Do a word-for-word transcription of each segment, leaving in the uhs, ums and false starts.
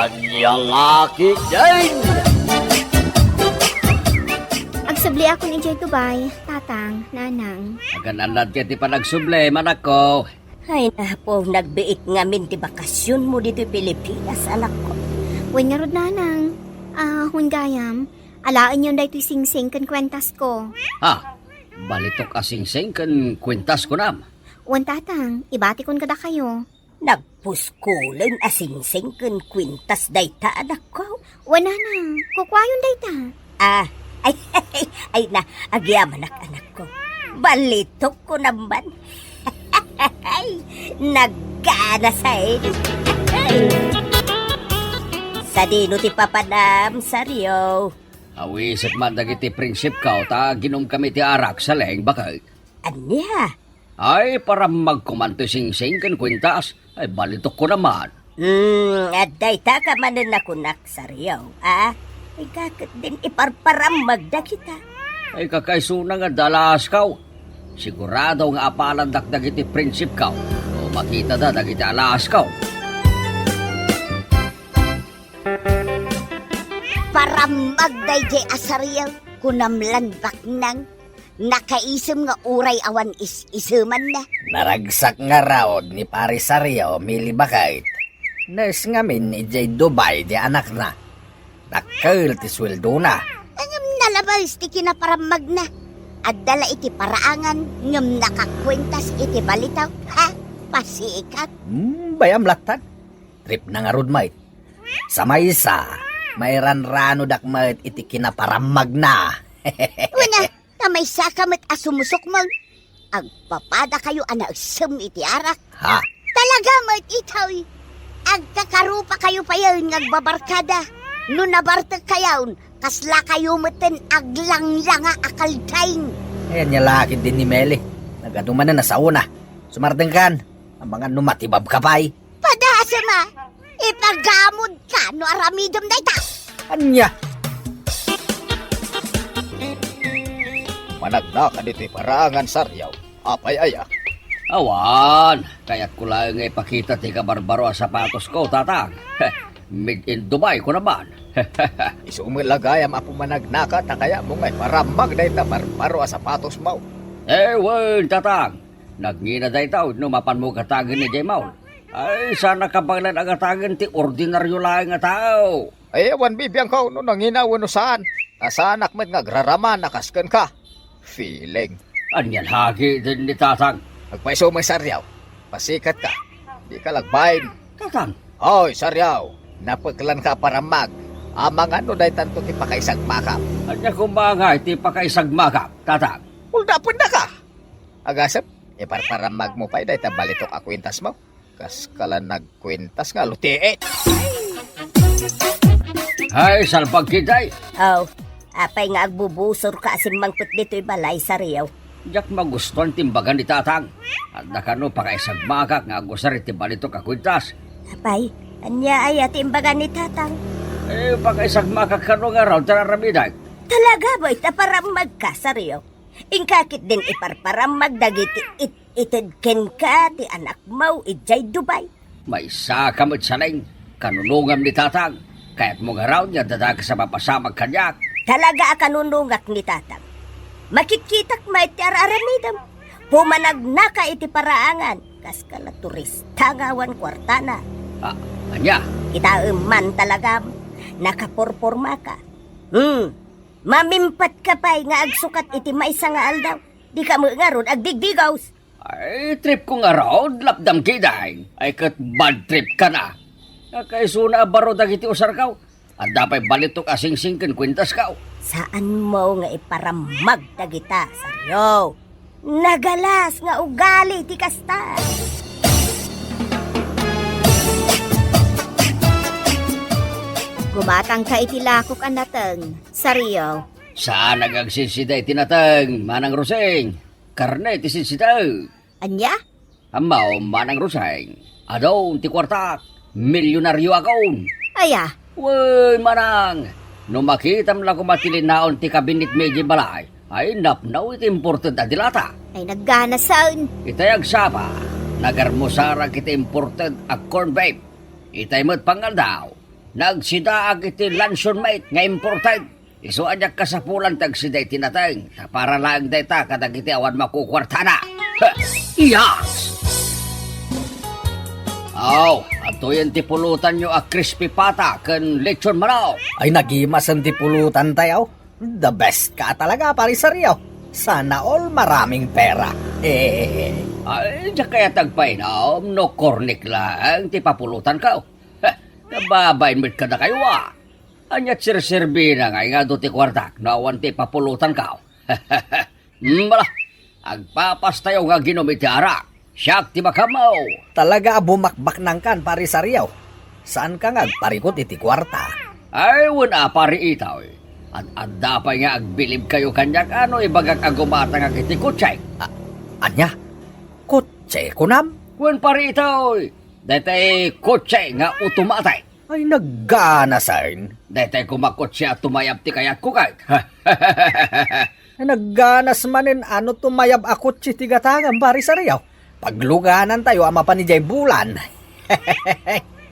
Ania nga ketdin? Agsubliakon idiay Dubai, tatang, nanang. Agan-annad ket ti panagsubli, anakko. Ay, Apo, nagbiit ngamin ti bakasionmo ditoy Pilipinas, anakko. Wen ngarud, nanang. Ah, wen gayam, alaenyon daytoy singsing ken kuentasko. Ha? Balitok a singsing ken kuentas kunam? Wen, tatang, ibatikon kadakayo. Nagpuskulen a singsing ken kuentas dayta, anakko? Wen, nanang, kukuayon dayta. Ah, ay, ay, ay na, agyamanak, anakko. Balitok kunam man. Ay, nagkanasain. Sadino ti papanam, Sario? Awisek man dagiti prinsipko ta aginomkami ti arak, Saleng, baket. Ania? Ay, parammagko man ti singsing ken kuentas. Ay, balitok kunam man. Hmm, adda ita ka manen a kunak, Sario, a? Ay, kaket din iparparammag dagita. Ay, kakaisuna nga adda alaasko. Sigurado nga apalandak dagiti prinsipko no makitada dagiti alaasko. Parammag daydiay a Sario, kunam lan baknang. Nakaisem nga uray awan is-isemanna. Naragsak ngarud ni Pari Sario, Mili, baket. Naes ngamin idiay Dubai ti anakna. Dakkel ti sueldona. Ngem nalabes ti kinaparammagna. Adda la iti paraangan ngem nakakuentas iti balitok. Ha? Pasikat. Hmm, bayam latta. Tripna ngarud met. Sa maysa, mairanranodak met iti kinaparammagna. Wen a, ta maysaka met a sumusukmeng. Agpapadakayo a naegsem iti arak. Ha? Talaga met itoy. Agkakarupakayo payen nga agbabarkada. No nabartekkayon, kaslakayo metten aglanglanga a kaldaing. Ay, ania la ketdin ni Mili. Nagadu manen a saona. Sumardengkan. Amangan no matibabka pay. Padasem a, ipagamodka no aramidem dayta. Ania? Managnaka ditoy paraangan, Sario. Apay aya? Awan, kayatko laeng nga ipakita ti kabarbaro a sapatosko, tatang. Made in Dubai, kunam man. Isu met la gayam, Apo, managnaka ta kayatmo nga iparammag dayta barbaro a sapatosmo. Eh, wen, tatang. Nagngina dayta wenno mapanmo gatagen idiay mall? Ay, saanak a baelan a gatagen ti ordinario laeng a tao. Ay, awan bibiangko no nangina wenno saan. Ta saanak met nga agraraman a kas kenka. Feeling. Ania la ketdin ni tatang? Agpaiso met, Sario. Pasikatka. Dika la agbain. Tatang. Hoy, Sario. Napeklanka a parammag. Amangan no daytanto ti pakaisagmakam. Ania koma ngay ti pakaisagmakak, tatang? Uldapennaka. Agasem, iparparammagmo pay dayta balitok a kuentasmo. Kaskala nagkuentas nga lutiit. Ay, salbag ketdi. Aw, apay nga agbubusorka a simmangpet ditoy balay, Sario? Diak magustuan ti imbaga ni tatang. Adda kano pakaisagmakak nga agusar iti balitok a kuentas. Apay, ania aya ti imbaga ni tatang? Eh, pakaisagmakak kano ngarud ti ar-aramidek. Talaga met a parammagka, Sario? Inka ketdin iparparammag dagiti it-ited kenka ti anakmo idiay Dubai. Maysaka met, Saleng, kanunongam ni tatang. Kayatmo ngarud nga adda dakes a mapasamak kaniak? Talaga a kanunongak ni tatang. Makitkitak met ti ar-aramidem. Pumanagnaka iti paraangan, kaskala turista nga awan kuartana. Ah, ania? Kitaem man talagam, nakapurpormaka. Hmm, Mamimpat ka pay nga agsukat iti maysa nga aldaw. Dika met ngarud agdigdigos. Ay, trip ko ngarud, lapdam ketdin. Ay, ket bad trip ka na. Nakaisuna a baro dagiti usarko. Adda pay balitok a singsing ken kuentasko. Saanmo nga iparammag dagita, Sario. Nagalas nga ugali ti kasta. Gumatangka iti lakok a nateng, Sario. Saan nga agsinsida iti nateng, Manang Roseng. Karne ti sinsida. Ania? Ammo, Manang Roseng. Adun ti kuartak. Milyonarioakon. Aya? Wen, manang, no makitam la koma ti linaon ti kabinetmi idiay balay, ay napno iti imported a dilata. Ay, nagganasen. Itay agsapa, nagarmusarak iti imported a corn beef. Itay met pangaldaw, Nagsidaak iti luncheon meat nga imported. Isu a diak kasapulan ti agsida iti nateng, ta para laeng dayta kadagiti awan makukuartana. Heh! Iyas! Aw, adtoyen ti pulutanyo a crispy pata ken lechon manok. Ay, nagimasen ti pulutantayo. The best ka talaga, Pare Sergio. Sana all maraming pera. Ay, diak kayat agpainom no kornik laeng ti papulutanko. Heh, kababain met kadakayo, a. Ania ti serserbina nga adu ti kuartak no awan ti papulutanko? Hmm, bala, agpapastayo nga aginom iti arak. Siak ti makammo. Talaga a bumakbaknangkan, Pare Sergio. Saanka nga agparikut iti kuarta? Ay, wen a, Pare Itoy. Ad-adda pay nga agbilibkayo kaniak a no ibagak a gumatangak iti kotse. A-, ania? Kotse, kunam? Wen, Pare Itoy. Daytay kotse nga otomatik. Ay, nagganasen. Daytay koma kotse a tumayab ti kayatko ket. Ay, nagganas manen a no tumayab a kotse ti gatangam, Pare Sergio. Pagluganantayo a mapan idiay bulan.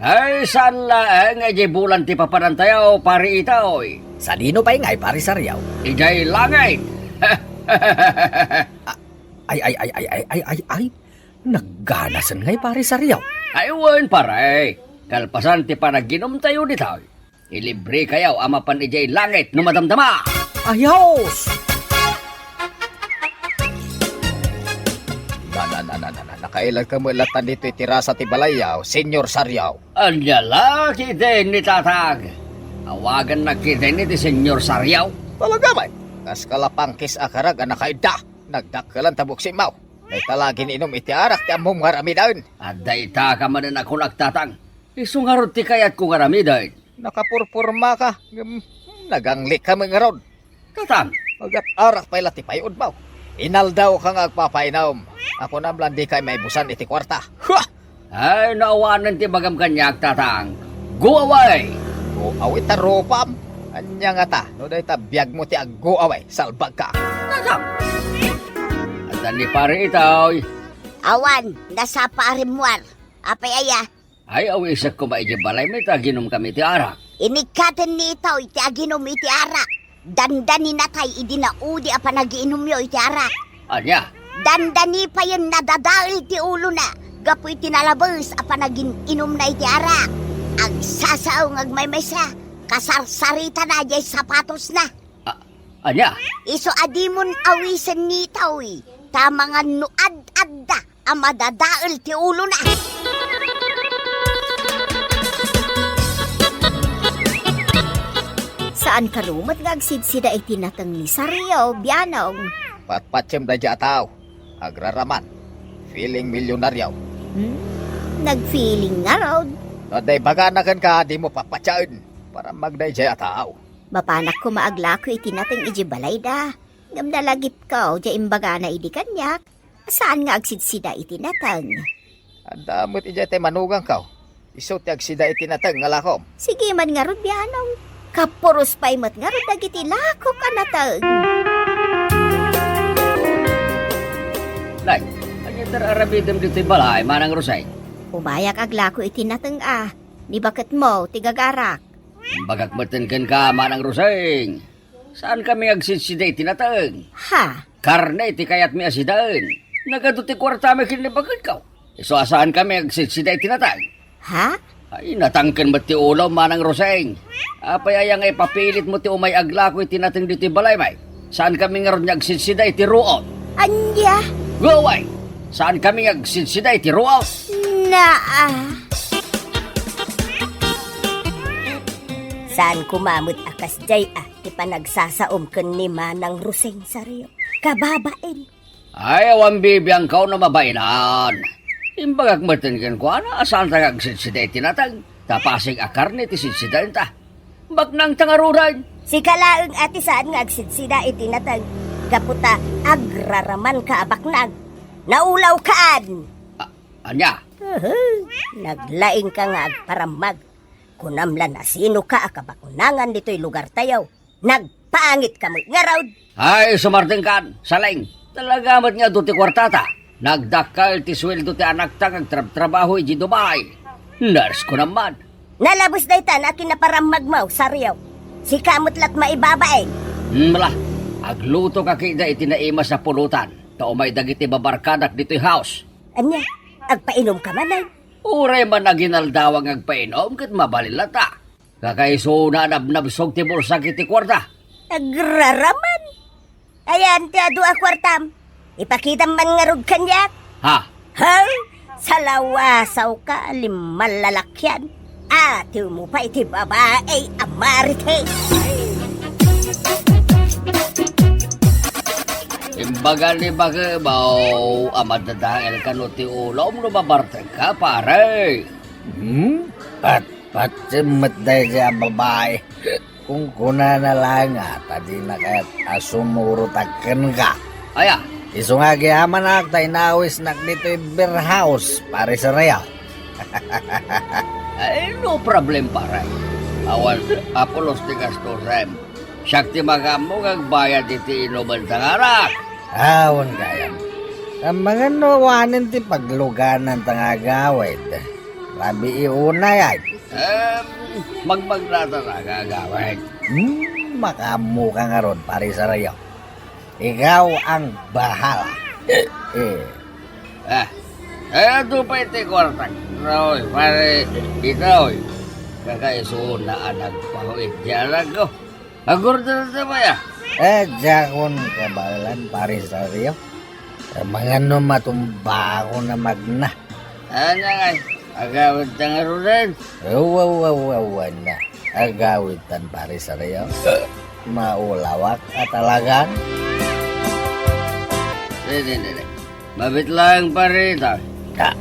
Ay, saan laeng nga idiay bulan ti papanantayo, Pare Itoy? Sadino pay ngay, Pare Sergio? Idiay langit. A-, ay, ay, ay, ay, ay, ay, ay, ay. Nagganasen ngay, Pare Sergio. Ay, wen, pare. Kalpasan ti panaginumtayo ditoy, ilibrekayo a mapan idiay langit no madamdama. Ayos! Na, na, na, na, na, na, nakailag ka met latta ditoy ti rasa ti balayyo, Senyor Sergio. Ania la, kitaenni, Tatang. Awagannak kitaenni ti Senyor Sergio. Talaga met. Kas kalapangkis a karag a nakaidda. Nagdakkelan ta buksitmo. Dayta la gin-inum iti arak ti ammom nga aramiden. Adda ita ka manen a kunak, Tatang. Isu ngarud ti kayatko nga aramiden. Nakapurpormaka, ngem naganglikka met ngarud. Tatang. Agat-arak pay la ti pay-odmo. Inaldawka nga agpapainom. A kunam la dika maibusan iti kuarta. Hua! Ay, no awanen ti ibagam kaniak, Tatang. Go away! Go away ta rupam? Ania ngata, no dayta biagmo ti ag-go away, salbagka. Tatang! Adda ni Pare Itoy. Awan, nasapa a rimmuar. Apay aya? Ay, awisek koma idiay balaymi ta aginumkami ti arak. Inikkaten ni Itoy ti aginum iti arak. Dandaninatay idi naudi a panagiinumyo iti arak. Ania? Dandani payen nadadael ti ulona gapu iti nalabes a panagin-inumna iti arak. Agsasao nga agmaymaysa, kasarsaritana diay sapatosna. A-, ania? Isu a dimon awisen ni Itoy, ta mangan no ad-adda a madadael ti ulona. Saan kano met nga agsidsida iti nateng ni Sergio, bianong? Patpatiem daydiay a tao. Agraraman. Feeling milyonaryo. Hmm, nag-feeling ngarud. No adda ibagana kenka, dimo papatiaen. Para magdaydiay a tao. Mapanak koma aglako iti nateng idiay balayda. Ngem nalagipko diay imbagana idi kaniak. Saan nga agsidsida iti nateng? Adda met idiay ti manugangko. Isu ti agsida iti nateng nga lakom. Sige man ngarud, bianong. Kapuros pay met ngarud dagiti lakok a nateng. Nay, ania ti ar-aramidem ditoy balay, Manang Roseng? Umayak aglako iti nateng a. Ni baketmo ti gagarak. Imbagak metten kenka, Manang Roseng. Saankami nga agsidsida iti nateng. Ha? Karne ti kayatmi a sidaen. Nagadu ti kuartami ken ni baketko. Isu a saankami nga agsidsida iti nateng. Ha? Ay, natangken met ti ulom, Manang Roseng. Apay aya nga ipapilitmo ti umay aglako iti nateng ditoy balaymi? Saankami ngarud nga agsidsida iti ruot. Ania? Go away! Saankami nga agsidsida iti ruot. Naa. Saan koma met a kasdiay a ti panagsasaom ken ni Manang Roseng, Sergio. Kababain. Ay, awan bibiangko no mabainan. Imbagak metten kenkuana a saanta nga agsidsida iti nateng, ta pasig a karne ti sidsidaenta. Baknangta ngaruden. Sika laeng a ti saan nga agsidsida iti nateng, gapu ta agraramanka a baknang. Naulawkaan! A-, ania? Uhu, naglaingka nga agparammag. Kunam la, nasinoka a kabaknangan ditoy lugartayo. Nagpangitka met ngarud. Ay, sumardengkan, Saleng. Talaga met nga adu ti kuartata. Nagdakkel ti sueldo ti anakta nga agtrabtrabaho idiay Dubai. Nurse ko naman. Nalabes daytan a kinaparammagmo, Sario. Sika met la't maibabain. Hmm, bala, agluto ka kida iti naimas a pulutan, ta umay dagiti babarkadak ditoy house. Ania, agpainom ka manen? Uray man aginaldawa nga agpainom ket mabalin latta. Kakaisuna a nabnabsog ti bulsak iti kuarta. Agraraman. Ayan ti adu a kuartam. Ipakitam man ngarud kaniak. Ha? Hal? Salawasawka, limmalalakian. Atiwmo pay ti babai a marites. Imbaga ni Bakebao a madadael kano ti ulom no mabartekka, pare. Hmm? Pat-, patiem met daydiay a babai. Kunkunana laeng a ta dina kayat a sumurotak kenka. Aya? Isu nga agyamanak ta inawisnak ditoy beer house, Pare Sereo. Ay, no problem, pare. Awan a pulos ti gastusem. Siak ti makaammo nga agbayad iti inumen ta ngarak. Awan gayam. Amangan no awanen ti pagluganan ta nga agawid. Rabii unay ay. Em, magmagnata nga agawid. Hmm, makaammo ka ngarud, Pare Sereo. Ikaw ang bahala. Eh. Ah, eh, adu pay ti kuartak. Roy, pare, itoy. Kakaisuna a nagpahuit di anak ko. Agurder ta ba ya? Eh, diakon kabaelan, Pare Sereo. Amangan no matumba ako na magna. Ania ngay, agawid ta ngaruden? Awa, awa, awa, awa na. Agawid tan, Pare Sereo. Maulawak a talagan. Di, di, di, di. Mabit laeng, pare, ita. Ah,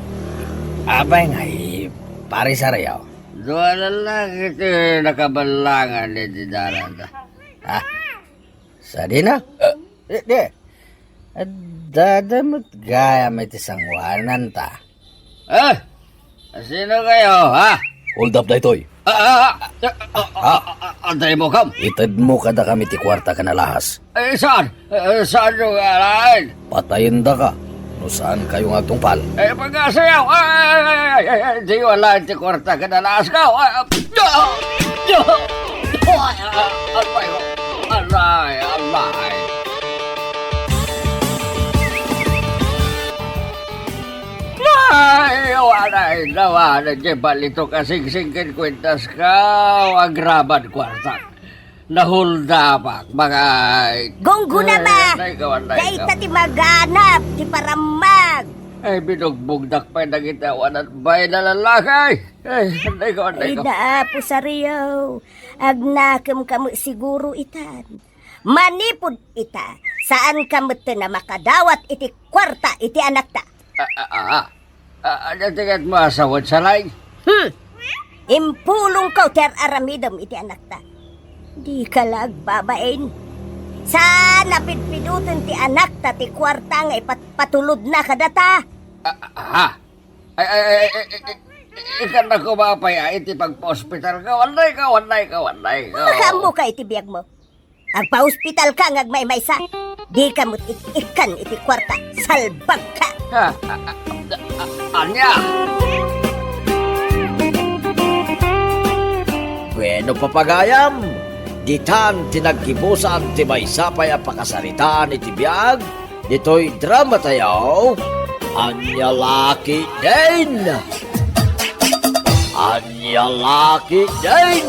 apay ngay, Pare Sereo? Dua lalaki ti nakaballangan iti daranta. Ah, sadino? Eh, di. Addada met gayam iti sangoananta. Eh? Sino kayo, ha? Hold up daytoy. Ah, ah, ah, ah, ah, ah, ah, antay mo, kam? Itedmo kadakami ti kuarta ken alahas. Eh, saan? Eh, saan yung alain? Patayendaka no saan kayo nga agtungpal. Eh, pagkasayaw! Ay, ay, ay, ay, ay, ay, di wala ti kuarta ken alahas ko. Ay, ah, ah, ah, ah, ay, ah, aray, aray. Ay, awan ay, awan ay, di bali to kasingsing ken kuentas ka, agraman kuarta. Nahuldapak, mga ay. Gungguna ba? Ay, anday ko, anday ko. Dayta ti maganap, ti parammag. Ay, binugbugdak pay dagiti awan at bay na lalaki. Ay, anday ko, anday ko. Ay, naapo, Sario. Agnakem kamo siguro itan. Manipud ita, saan ka met a makadawat iti kuarta iti anakta. Ah, ah, ah, ah. Ah, ania ti ket mo a sawen, Salay? Hmm. Impulongko ti ar-aramidem iti anakta. Dika la agbabain. Saan a pidpidoten ti anakta ti kuarta nga ipatpatulodna kadata. Ah, ah, ah. Ay, ay, ay, ay, ay, ay, ay, ikan na kumapay, ah, iti pagpa-hospital ka. Wanday ka, wanday ka, wanday ka. Makaammo ka iti biag mo. Agpa-hospital ka nga agmaymaysa. Di ka met ik-ikkan iti kuarta. Salbag ka. Ha, a-, a-, a-, ania? Bueno, papagayam, ditan ti naggibusan ti maysa pay a pakasaritaan iti biag ditoy drama tayo. Ania la ketdin? Ania la ketdin?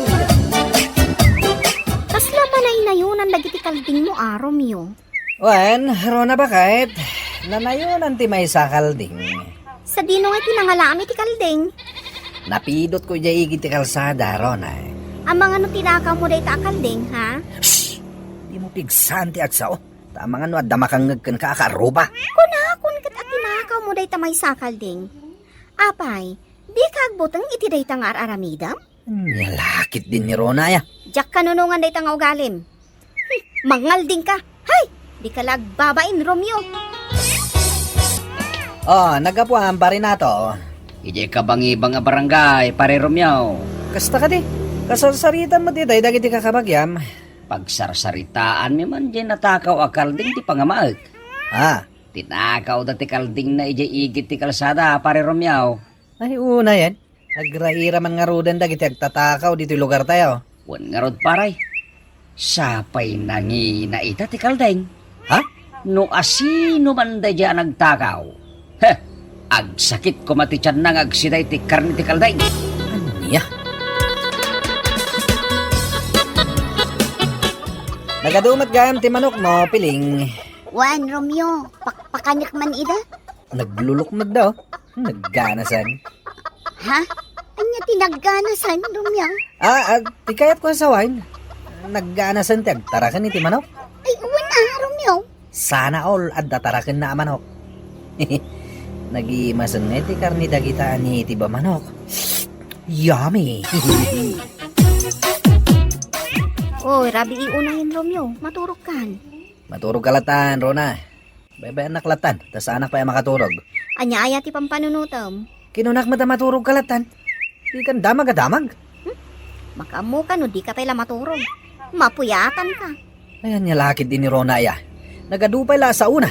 Kasla panaynayonan dagiti kaldingmo a, Romeo? Wen, Rona, baket, nanayonan ti maysa a kalding. Sadino nga ti nangalaam iti kalding? Napidotko idiay igid ti kalsada, Rona. Amangan no tinakawmo dayta a kalding, ha? Shh! Dimo pigsaan ti agsao. Ta amangan no adda makangngeg kenka a kaarruba. Kunakon ket a tinakawmo dayta maysa a kalding. Apay, dika agbuteng iti dayta nga ar-aramidem? Ania la ketdin ni Rona, aya? Diak kanunongan dayta nga ugalim. Hmm, mangalding ka. Hay! Dika la agbabain, Romeo. Oh, naggapuam, Pare Nato. Idiay kabangibang a barangay, Pare Romeo. Kasta kadi, kasarsaritam met itay dagiti kakabagiam. Pagsarsaritaanmi man diay natakaw a kalding ti pangamaek. Ha? Tinakawda ti kaldingna idiay igid ti kalsada, Pare Romeo. Ay, unayen. Agraira man ngaruden dagiti agtatakaw ditoy lugartayo. Wen ngarud, pare, sapay nangina ita ti kalding. Ha? No asino man daydiay a nagtakaw, heh, agsakit koma ti tianna nga agsida iti karne ti kalding. Ania? Nagadu met gayam ti manokmo, Piling. Wen, Romeo, pakpakanek man ida. Naglulukmagda, oh. Nagganasan. Ha? Ania ti nagganasan, Romeo? Ah, ah, ti kayatko a sawen, nagganasan ti agtaraken iti manok. Ay, wen a, Romeo. Sana all, adda tarakenna a manok. Nagimasen nga iti karne dagita a native a manok. Yummy! Oy, rabii unayen, Romeo. Maturogkan. Maturogka latan, Rona. Baybay-annak latan, ta saanak pay a makaturog. Ania aya ti pampanunotem? Kinunak met a maturogka latan. Dikan damag a damag. Hmm? Makaammoka no dika pay la maturog. Mapuyatanka. Ay, ania la ketdi ni Rona aya. Nagadu pay la a saona.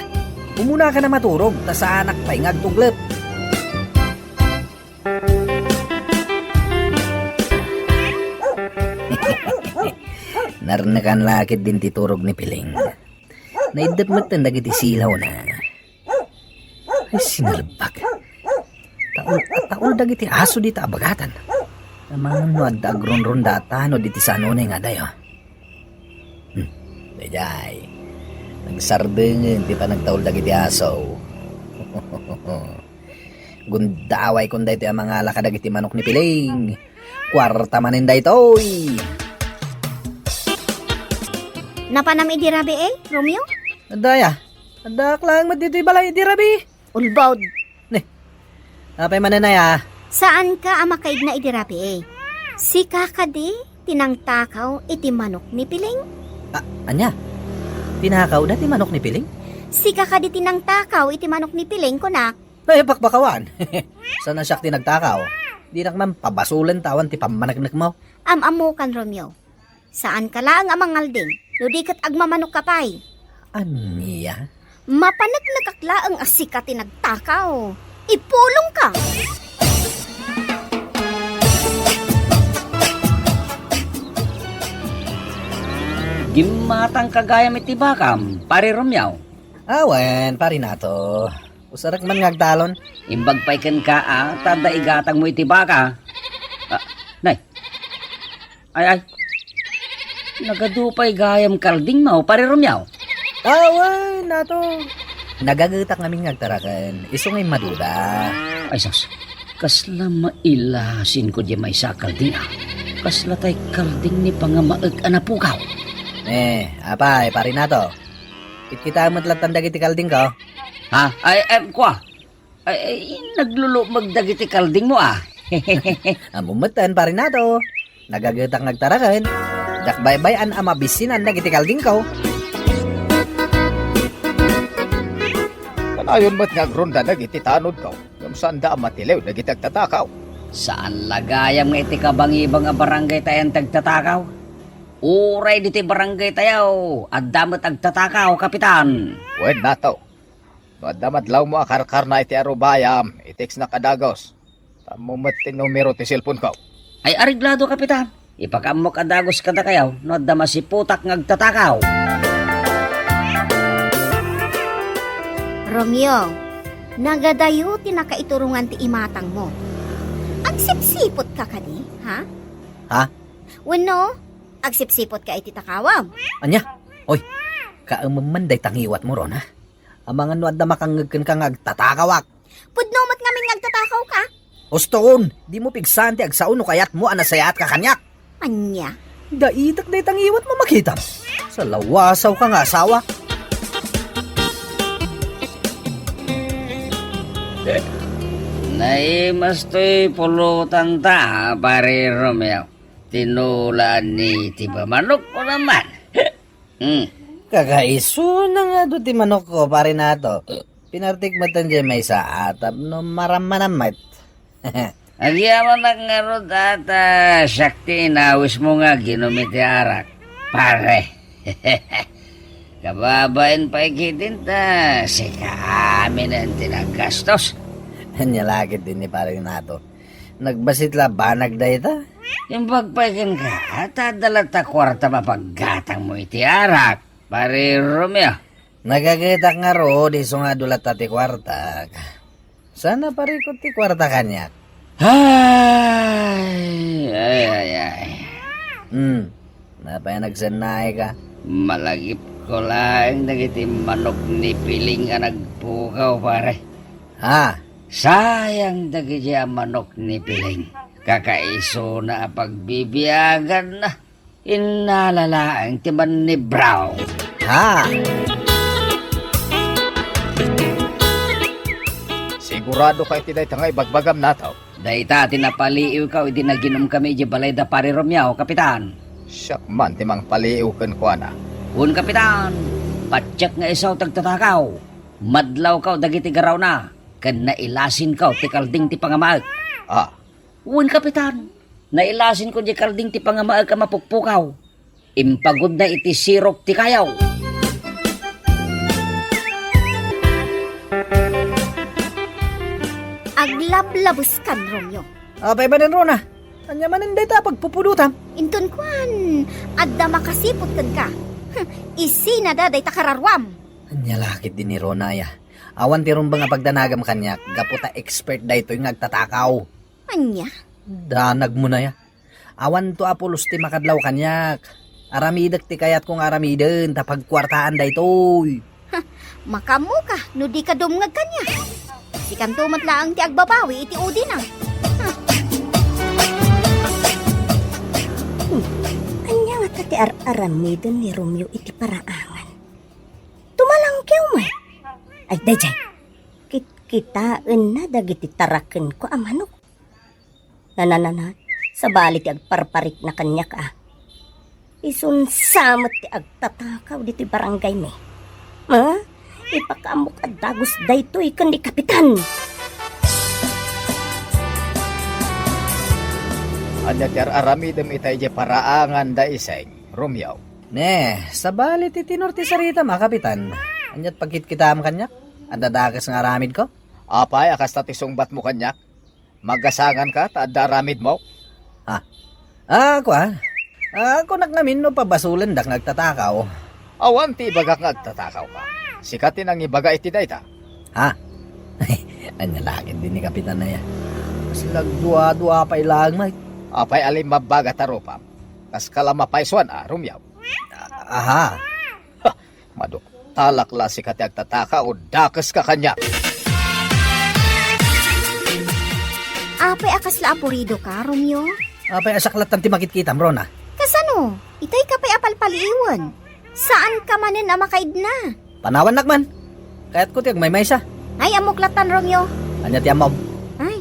Umunaka a maturog, ta saanak pay nga agtuglep. Narnekan la ketdin ti turog ni Piling. Naiddep metten dagiti silawna. Ay, sinalbag. Taul, taul dagiti aso dita a bagatan. Amangan no adda agrunrunda a tanod iti sanonay nga adayo. Hmm, daydiay. Nagsardengen ti panagtaul dagiti aso. Gundaway kon daytoy a mangala kadagiti manok ni Piling. Kuarta manen daytoy. Napanam idi rabii, Romeo? Adda aya. Addaak laeng met ditoy balay idi rabii. Ulbod. Ne. Apay manen aya? Saanka a makaigna idi rabii. Sika kadi ti nangtakaw iti manok ni Piling? Ah, ania? Tinakawda ti manok ni Piling? Sika kadi ti nangtakaw iti manok ni Piling, kunak? Ay, pakpakawan. Saan a siak ti nagtakaw? Dinak man pabasolen ta awan ti pammaneknekmo. Am-ammokan, Romeo. Saanka laeng a mangalding, no di ket agmamanokka pay. Ania? Mapaneknekak laeng a sika ti nagtakaw. Ipulongka! Gimmatangka gayam iti bakam, Pare Romeo. Awen, Pare Nato. Usarek man nga agtalon. Imbag pay kenka, a, ta adda igatangmo iti baka. Ah, nay. Ay, ay. Nagadu pay gayam kaldingmo, Pare Romeo. Awen, Nato. Nagagetak ngamin nga agtaraken. Isu nga immaduda. Ay, sus. Kasla mailasinko diay maysa a kalding, a. Kasla tay kalding ni pangamaek a napukaw. Eh, apay, Pare Nato. Kitkitaem met lattan dagiti kaldingko. Ha? Ay, em, kua. Ay, ay, naglulukmeg dagiti kaldingmo, a. Ammom metten, Pare Nato. Nagagetak nga agtaraken. Diak baybay-an a mabissinan dagiti kaldingko. Kanayon met nga agrunda dagiti tanodko, ngem saanda a matiliw dagiti agtatakaw. Saan la gayam nga iti kabangibang a barangay tayo ti agtatakaw? Uray ditoy barangay tayo, adda met agtatakaw, Kapitan. Wen, Nato. No adda madlawmo a karkarna iti arubayam, i-textnak a dagus. Ammom met ti numero ti cellphoneko. Ay, areglado, Kapitan. Ipakaammok a dagus kadakayo no adda masiputak nga agtatakaw. Romeo, nagadayo ti nakaiturongan ti imatangmo. Agsipsipotka kadi, ha? Ha? Wenno, agsipsipotka iti takawam? Ania? Oy, kaemem man dayta ngiwatmo, Rona. Amangan no adda makangngeg kenka nga agtatakawak. Pudno met ngamin nga agtatakawka? Uston, dimo pigsaan ti agsao no kayatmo a nasayaatka kaniak. Ania? Daitek dayta ngiwatmo, makitam. Salawasawka nga asawa. Naimas toy pulotanta, Pare Romeo. Tinulaan ni ti pamanok ko naman. Hmm. Kakaisuna nga adu ti manokko, Pare Nato. Pinartik met diay maysa a tapno marammanam met. Agyamanak ngarud a ta siak ti inawismo nga aginum iti arak, pare. Kababain pay ketdin ta sika aminen ti naggastos. Ania la ketdin ni Pare Nato. Nagbassit la banag dayta? Imbag pay kenka, ta adda latta kuarta mapaggatangmo iti arak, Pare Romeo. Nagagetak ngarud, isu nga adu latta ti kuartak. Saan a parikut ti kuarta kaniak? Ay, ay, ay, ay. Hmm, apay a nagsennaayka? Malagipko laeng dagiti manok ni Piling a nagpukaw, pare. Ha? Sayang dagiti a manok ni Piling. Kakaisuna a pagbibiaganna. Innala laeng ti mannibraw. Ha? Sigurado ka iti dayta nga ibagbagam, Nataw? Dayta ti napaliiwko idi naginumkami idiay balay da Pare Romeo, Kapitan. Siak man ti mangpaliiw kenkuana. Wen, Kapitan, patiek nga isu ti agtatakaw. Madlawko dagiti garawna, ken nailasinko ti kalding ti pangamaek. Ah. Wen, Kapitan, nailasinko diay kalding ti pangamaek a mapukpukaw. Impagudna iti sirok ti kayaw. Aglablabeskan, Romeo. Apay manen, Rona? Ania manen dayta a pagpupudotam? Inton kuan, adda makasiput kenka. Hm, isinada dayta kararuam. Ania la ketdi ni Rona aya? Awan ti rumbeng a pagdanagam kaniak gapu ta expert daytoy nga agtatakaw. Ania? Danagmon aya. Awanto a pulos ti makadlaw kaniak. Aramidek ti kayatko nga aramiden ta pagkuartaan daytoy. Ha, makaammoka no dika dumngeg kaniak. Sikanto met laeng ti agbabawi iti udina. Ha. Hmm, ania ngata ti ar-aramiden ni Romeo iti paraangan? Tumalangkew met. Ay, daydiay. Kitkitaenna dagiti tarakenko a manok. Nananana, sabali ti agparparikna kaniak a. Isunsa met ti agtatakaw ditoy barangaymi. Ha? Ipakaammok a dagus daytoy ken ni Kapitan. Ania ti ar-aramidem ita idiay paraangan da Iseng, Romeo? Ne, sabali ti tenor ti saritam a, Kapitan. Ania ti pagkitkitaem kaniak? Adda dakes nga aramidko? Apay a kasta ti sungbatmo kaniak? Magasanganka ta adda aramidmo? Ha? Ah, kua? Ah, kunak ngamin no pabasolendak nga agtatakaw. Awan ti ibagak nga agtatakawka. Sika ti nangibaga iti dayta. Ha? Ania la ketdi ni Kapitan aya? Kasla agdua-dua pay laeng met. Apay a limmabbaga ta rupam? Kaska la mapaysuan a, Romeo? Aha. Ha! Maduktalak la sika ti agtataka o dakeska kaniak. Apay a kasla apuridoka, Romeo? Apay a siak lattan ti makitkitam, Rona? Kasano? Itayka pay a palpaliiwen. Saanka manen a makaidna. Panawannak man. Kayatko ti agmaymaysa. Ay, ammok lattan, Romeo. Ania ti ammom? Ay,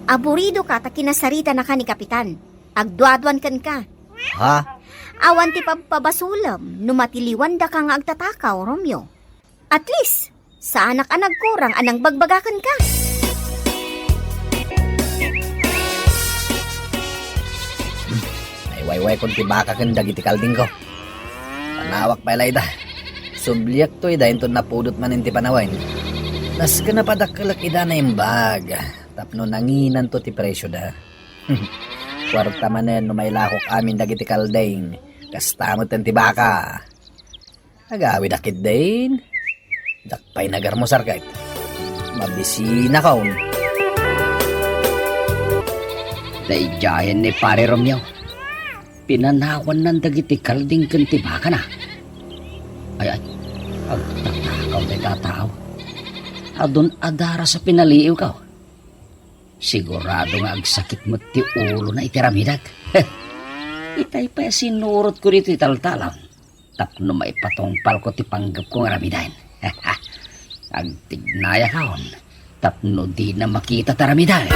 aburidoka ta kinasaritanaka ni Kapitan. Agduaduan kenka. Ha? Awan ti pabpabasolem no matiliwandaka nga agtatakaw, Romeo. At least, saanak a nagkurang a nangbagbagakenka. Ay, waywaykon ti baka ken dagiti kaldingko. Panawak pay la ida. Subliakto ida inton napudot manen ti panawen. Nasken a padakkelek ida naimbag tapno nanginanto ti presioda. Kuarta manen no mailakok amin dagiti kalding, kasta met ti baka. Agawidak ketdin. Diak pay nagarmusar ket mabisinakon. Daydiayen ni Pare Romeo. Pinanawannan dagiti kalding ken ti bakana. Ay, ay, agtatakaw dayta a tao. Adun adaras a pinaliiwko. Sigurado nga agsakit met ti ulona iti aramidek. Itay pay a sinurotko ditoy taltalam tapno maipatungpalko ti panggepko nga aramiden. Agtignayakon tapno dina makita ti aramiden.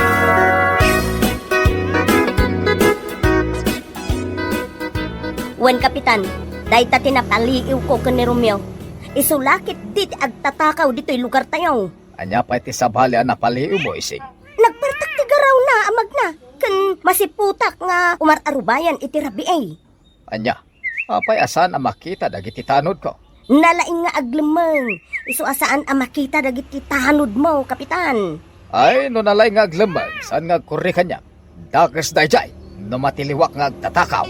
Wen, Kapitan, dayta ti napaliiwko ken ni Romeo. Isu la ketdi ti agtatakaw ditoy lugartayo. Ania pay ti sabali a napaliiwmo, Ising? Nagpartak ti garawna a magna, ken masiputak nga umar-arubayan iti rabii. Ania? Apay a saan a makita dagiti tanodko? Nalaing nga aglemmeng, isu a saan a makita dagiti tanodmo, Kapitan. Ay, no nalaing nga aglemmeng, saan nga agkurri kaniak? Dakes daydiay no matiliwak nga agtatakaw.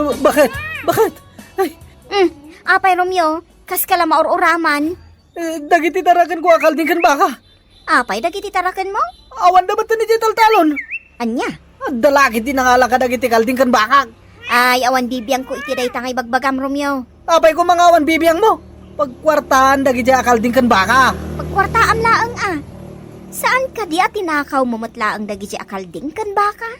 Bakit? Bakit? Ay. Mm, apay, Romeo, kaska la maur-uraman? Eh, dagiti tarakenko a kalding ken baka. Apay dagiti tarakenmo? Awanda metten idiay taltalon. Ania? Adda la ketdi nangala kadagiti kalding ken bakak. Ay, awan bibiangko iti dayta nga ibagbagam, Romeo. Apay koma nga awan bibiangmo? Pagkuartaan dagiti a kalding ken baka. Pagkuartaam laeng a. Saan kadi a tinakawmo met laeng dagiti a kalding ken baka?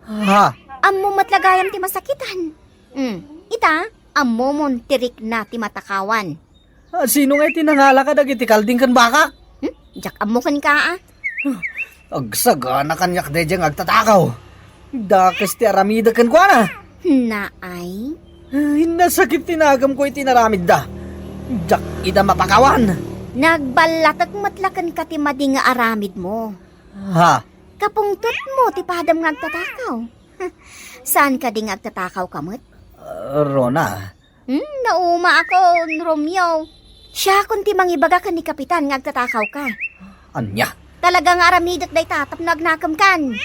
Ha? Ammo met la gayam ti masakitan. Hmm, ita, ammomon ti rikna ti matakawan. Ah, sino nga iti nangala kadagiti kalding ken bakak? Hmm? Diak ammo kenka, a. Agsagana kaniak daydiay nga agtatakaw. Dakes ti aramidek kenkuana. Naay? Ay, nasakit ti nagamko iti inaramidda. Diak ida mapakawan. Nagballatek met la kenka ti madi nga aramidmo. Ha? Kapungtotmo ti padam nga agtatakaw. Saan kadi nga agtatakaw ka met? Ah, Rona. Hmm, naumaakon, Romeo. Siakon ti mangibaga ken ni Kapitan nga agtatakaw ka. Ania? Talaga nga aramidek dayta tapno agnakem kan.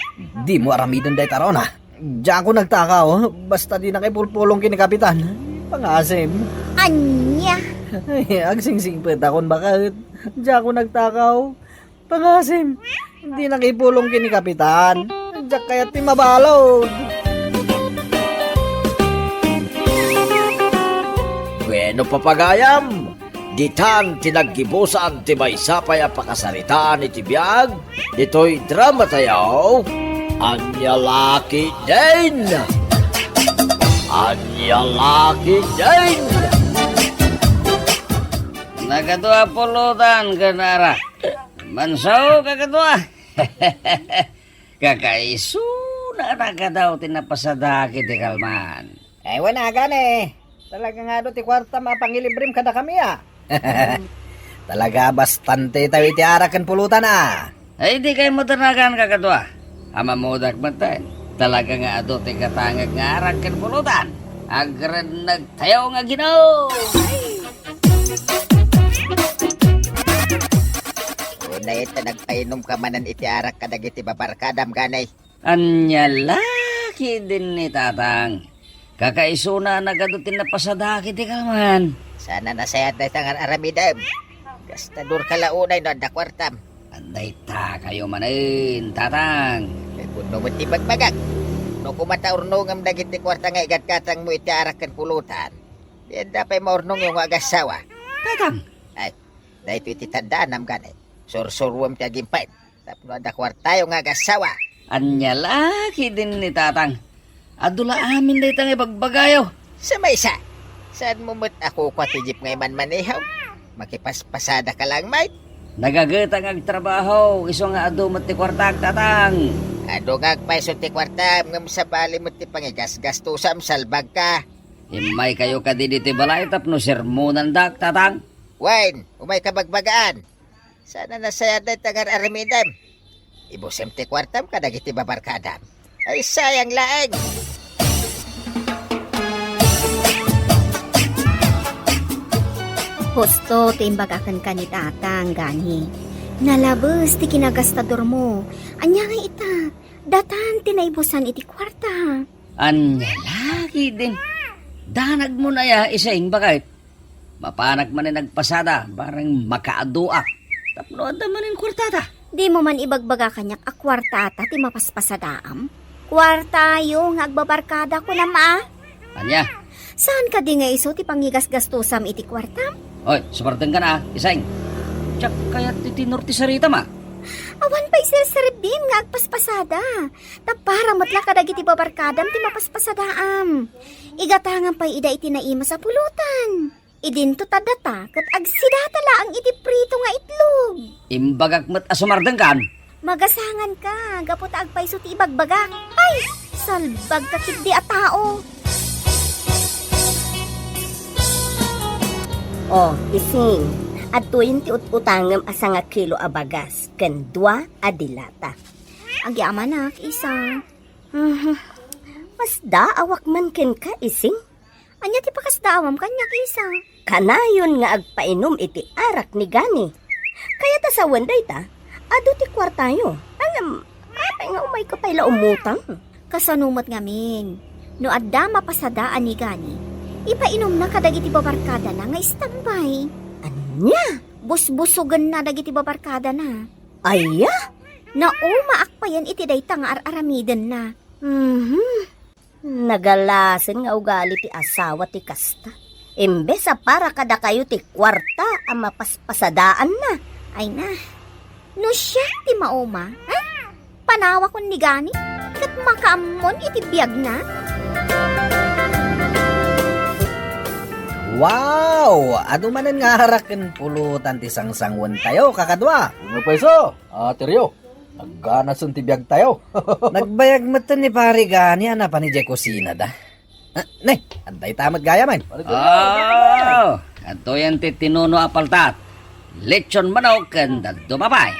Dimo aramiden dayta, Rona. Diakon agtakaw, basta dinaka ipulpulong ken ni Kapitan. Pangasim. Ania? Ay, agsingsingpetakon baket. Diakon agtakaw. Pangasim, dinaka ipulong ken ni Kapitan. Diak kayat ti mabalud. Bueno, papagayam, ditan ti naggibusan ti maysa pay a pakasaritaan iti biag ditoy drama tayo. Ania la ketdin? Ania la ketdin? Nagadu a pulutan ken arak. Mansaw, kakadua. Kakaisuna a nagadu ti napasada iti kalman. Ay, wen a gani. Talaga nga adu ti kuartam a pangilibrem kadakami, a. Talaga bastante tayo iti arak ken pulutan, a. Ay, di kay matanagan, kakadua. Amamodak metten. Talaga nga adu ti katangek nga arak ken pulutan. Agrenneg tayo nga Ginoo. Unay ta nagpainumka manen iti arak kadagiti babarkadam, gani. Ania la ketdin ni Tatang? Kakaisuna a nagadu ti napasada iti kalman. Saan a nasayaat dayta nga ar-aramidem. Gastadorka la unay no adda kuartam. Dayta kayo manen, Tatang. Ay, pudno met ti bagbagak. No koma ta urnongem dagiti kuarta nga igatgatangmo iti arak ken pulutan, di adda pay maurnongyo nga agassawa. Tatang! Ay, daytoy ti taddaanam gani. Sursuruem ti agimpay tapno adda kuartayo nga agassawa. Ania la ketdin ni Tatang? Adu la amin dayta nga ibagbagayo. Sa maysa, saanmo met a kukua ti jeep nga imanmaneho? Makipaspasada ka lang met. Nagageta nga agtrabaho, isu nga adu met ti kuartak, Tatang. Adu nga agpayso ti kuartam, ngem sabali met ti pangigasgastosam, salbagka. Immay kayo kadi ditoy balay tapno sermonandak, Tatang. Wen, umay ka bagbagaan. Saan a nasayaat dayta nga ar-aramidem. Ibusem ti kuartam kadagiti babarkadam. Ay, sayang laeng! Husto ti imbagaken ka ni Tatang, gani. Nalabes ti kinagastadormo. Ania nga ita, datan ti naibusan iti kuarta. Ania la ketdin? Danagmo aya, Ising, baket? Mapanak manen agpasada, bareng makaaduak. Tapno adda manen kuartata. Dimo man ibagbaga kaniak a kuartata ti mapaspasadaam? Kuartayo nga agbabarkada, kunam a? Ania? Saan kadi nga isu ti pangigasgastosam iti kuartam? Oy, sumardengka na, Ising. Diak kayat ti tenor ti saritam a. Awan pay serserbim nga agpaspasada. Ta para met la kadagiti babarkadam ti mapaspasadaam. Igatangam pay ida iti naimas a pulutan. Idinto ta data ket agsidata laeng iti prito nga itlog. Imbagak met a sumardengkan. Magasanganka, gapu ta agpayso ti ibagbagak. Ay, salbagka ketdi a tao. O, Ising, adtoyen ti ut-utangem a sangakilo a bagas ken dua a dilata. Agyamanak, Ising. Mhm. Masdaawak man kenka, Ising. Ania ti pakasdaawam kaniak, Isa? Kanayon nga agpainum iti arak ni Gani. Kayat a sawen dayta, adu ti kuartayo. Ngem, apay nga umayka pay la umutang? Kasano met ngamin, no adda mapasadaan ni Gani, ipainumna kadagiti babarkadana nga istambay. Ania? Busbusogenna dagiti babarkadana. Aya? Naumaak payen iti dayta nga ar-aramidenna. Mhm. Nagalasen nga ugali ti asawa ti kasta. Imbes a para kadakayo ti kuarta a mapaspasadaanna. Ay na. No siak ti mauma, ha? Panawakon ni Gani, ket makaammon iti biagna. Wow! Adu manen nga arak ken pulutan ti sangsanguentayo, kakadua. Nga payso, ateryo. Nagganasen ti biagtayo. Nagbayag metten ni Pari Gani a napan idiay kusinada. Ah, ne, adda ita met gayam. Oh, adtoyen ti tinuno a paltat. Lechon manok ken dadduma pay.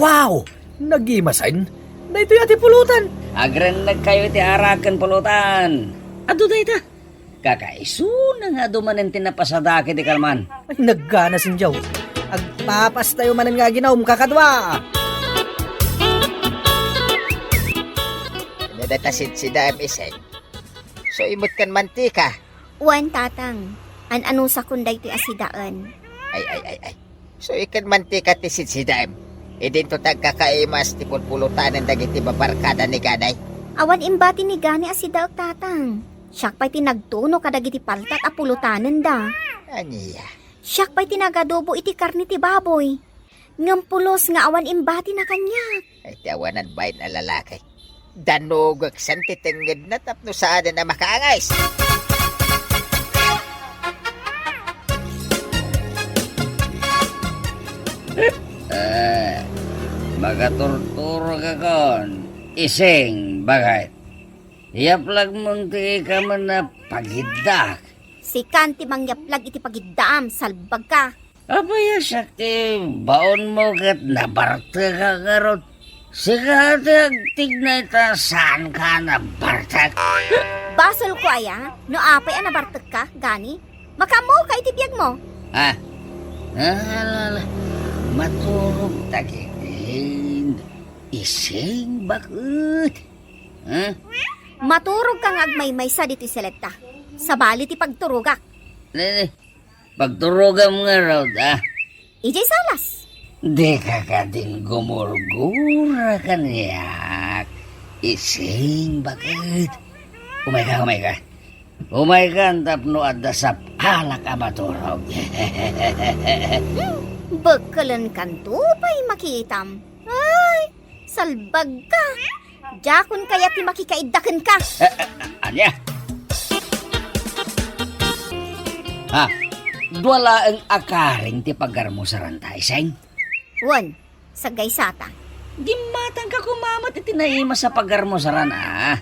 Wow! Nagimasen. Daytoy a ti pulutan. Agrennegkayo iti arak ken pulutan. Adu dayta. Kakaisuna nga adu manen ti napasada iti kalman. Ay, nagganasen diaw. Agpapastayo manen nga aginaum, kakadua. No dayta sidsidaem, Iseng, so imet ken mantika. Wen, Tatang. An-anusakon daytoy a sidaen. Ay, ay, ay, ay. So iket mantika ti sidsidaem. Idinto ti agkakaimas ti pulpulutanen dagiti babarkada ni Gani. Awan imbati ni Gani a sidaek, Tatang. Siak pay ti nagtuno kadagiti paltat a pulutanenda. Ania? Siak pay ti nagadobo iti karne ti baboy. Ngem pulos nga awan imbatina kaniak. Ay, ti awanan bain a lalaki. Danugek sen ti tengngedna tapno saanen a makaangis. Eh, magaturturogakon, Iseng, baket. Yaplagmon ti ikamen a pagiddak. Sikan ti mangyaplag iti pagiddaam, salbagka. Apay a siak ti baonmo ket nabartekak ngarud? Sika ti agtignay ta saanka a nabartek. Basolko aya no apay a nabartekka, Gani? Makaammoka iti biagmo. Ah, ala, ala. Maturog ta ketdin, Iseng, baket. Ha? Maturogka nga agmaymaysa ditoy seletta. Sabali ti pagturogak. Ne, ne. Pagturogam ngarud, ah. Idiay salas. Dika kadin gumurgura kaniak, Iseng, baket. Umayka, umayka. Umaykan tapno adda sapalak a maturog. Hmm, bekkelenkanto pay makitam. Ay, salbagka! Diakon kayat ti makikaidda kenka. Eh, eh, ania? Ha? Dua laeng a karing ti pagarmusaranta, Iseng? Wen, sagaysata. Gimmatangka koma met iti naimas a pagarmusaran, a.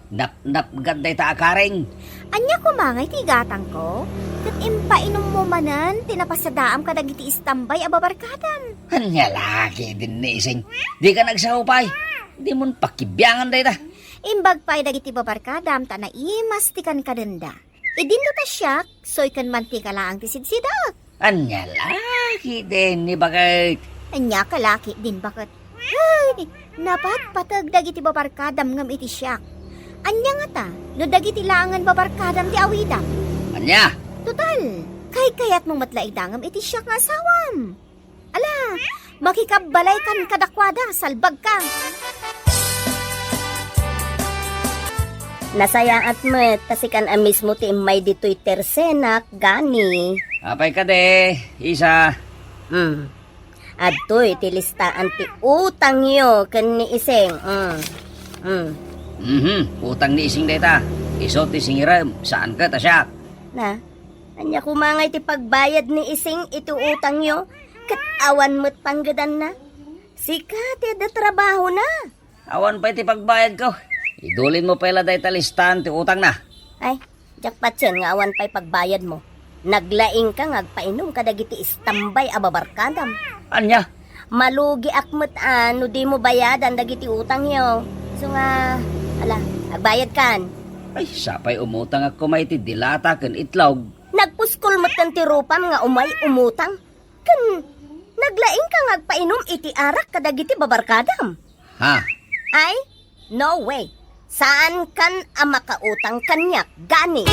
Napnapgad dayta a karing. Ania koma ngay ti igatangko? Ket impainummo manen ti napasadaam kadagiti istambay a babarkadam. Ania la ketdin, Iseng? Dika nagsao pay. Dimon pakibiangan dayta. Imbag pay dagiti babarkadam ta naimas ti kankadenda. Idinto ta siak, soy ken mantika laeng ti sidsidaek. Ania la ketdin, baket? Ania ka la ketdin, baket? Ay, napatpateg dagiti babarkadam ngem iti siak. Ania ngata no dagiti laengen babarkadam ti awidam? Ania? Total, kaykayatmo met la idangem iti siak nga asawam. Ala, makikabbalaykan kadakuada, salbagka. Nasayaat met ta sikan a mismo ti immay ditoy tersenak, Gani. Apay kadi, Isa? Hmm. Adtoy ti listaan ti utangyo ken ni Iseng. Hmm. Hmm. Mhm, utang ni Iseng dayta. Isu ti singirem, saan ket a siak. Na, ania koma ngay ti pagbayad ni Iseng iti utangyo, ket awan met panggedanna? Sika ti adda trabahona. Awan pay ti pagbayadko. Idulinmo pay la dayta listaan ti utangna. Ay, diak patien nga awan pay pagbayadmo. Naglaingka nga agpainum kadagiti istambay a babarkadam. Ania? Malugiak met a no dimo bayadan dagiti utangyo. Isu nga, ala, agbayadkan. Ay, sapay umutangak koma iti dilata ken itlog. Nagpuskol metten ti rupam nga umay umutang. Ken naglaingka nga agpainum iti arak kadagiti babarkadam. Ha? Ay, no way. Saankan a makautang kaniak, gani.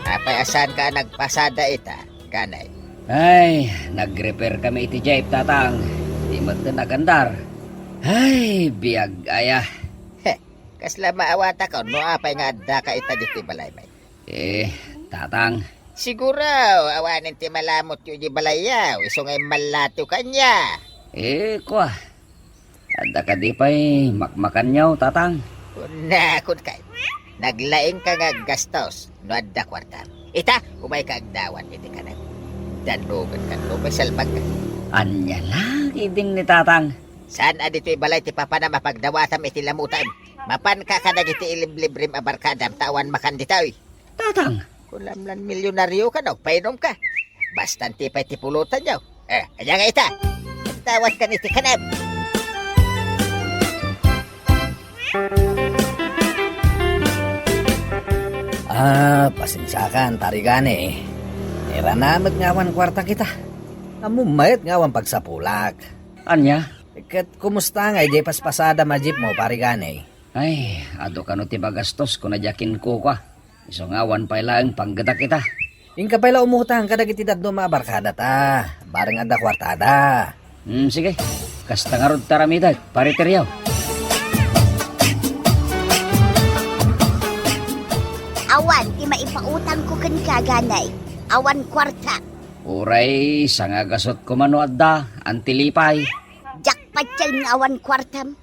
Apay a saanka a nagpasada ita, gani? Ay, nag-repair kami iti jeep, Tatang. Di met nagandar. Ay, biag aya. Heh, kasla maawatak no apay nga addaka ita ditoy balay, bay. Eh, Tatang. Siguro, awanen ti malamutyo idiay balayyo, isu nga immalatiw kaniak. Eh, kua. Adda kadi pay makmakanyo, Tatang? Kunakon kay, naglaingka nga aggastos no adda kuartam. Ita, umayka agdawan iti kanam. Dannogenkan no pay salbagka. Ania la ketdin ni Tatang? Saan a ditoy balay ti papanam a pagdawatam iti lamutam? Mapanka kadagiti iliblibrim a barkadam ta awan makan ditoy. Tatang. Kunamlan milyonarioka no agpainumka. Basta anti pay ti pulotanyo. Eh, ania nga ita? Agdawankan iti kanam. Ah, pasensiakan, Pari Gani. Irana met nga awan kuartak ita. Ammom met nga awan pagsapulak. Ania? Ket kumusta nga idiay paspasadam a jeepmo, Pari Gani? Ay, adu kano ti magastos, kuna diak kenkuana. Isu nga awan pay laeng panggetak ita. Inka pay la umutang kadagiti dadduma a barkadata, bareng adda kuartada. Hmm, sige. Kasta ngarud ti aramidek, Pari Teriaw. Awan ti maipautangko kenka, Gani. Awan kuarta. Uray, sangagasutko man no adda, Anti Lipay. Diak patien nga awan kuartam.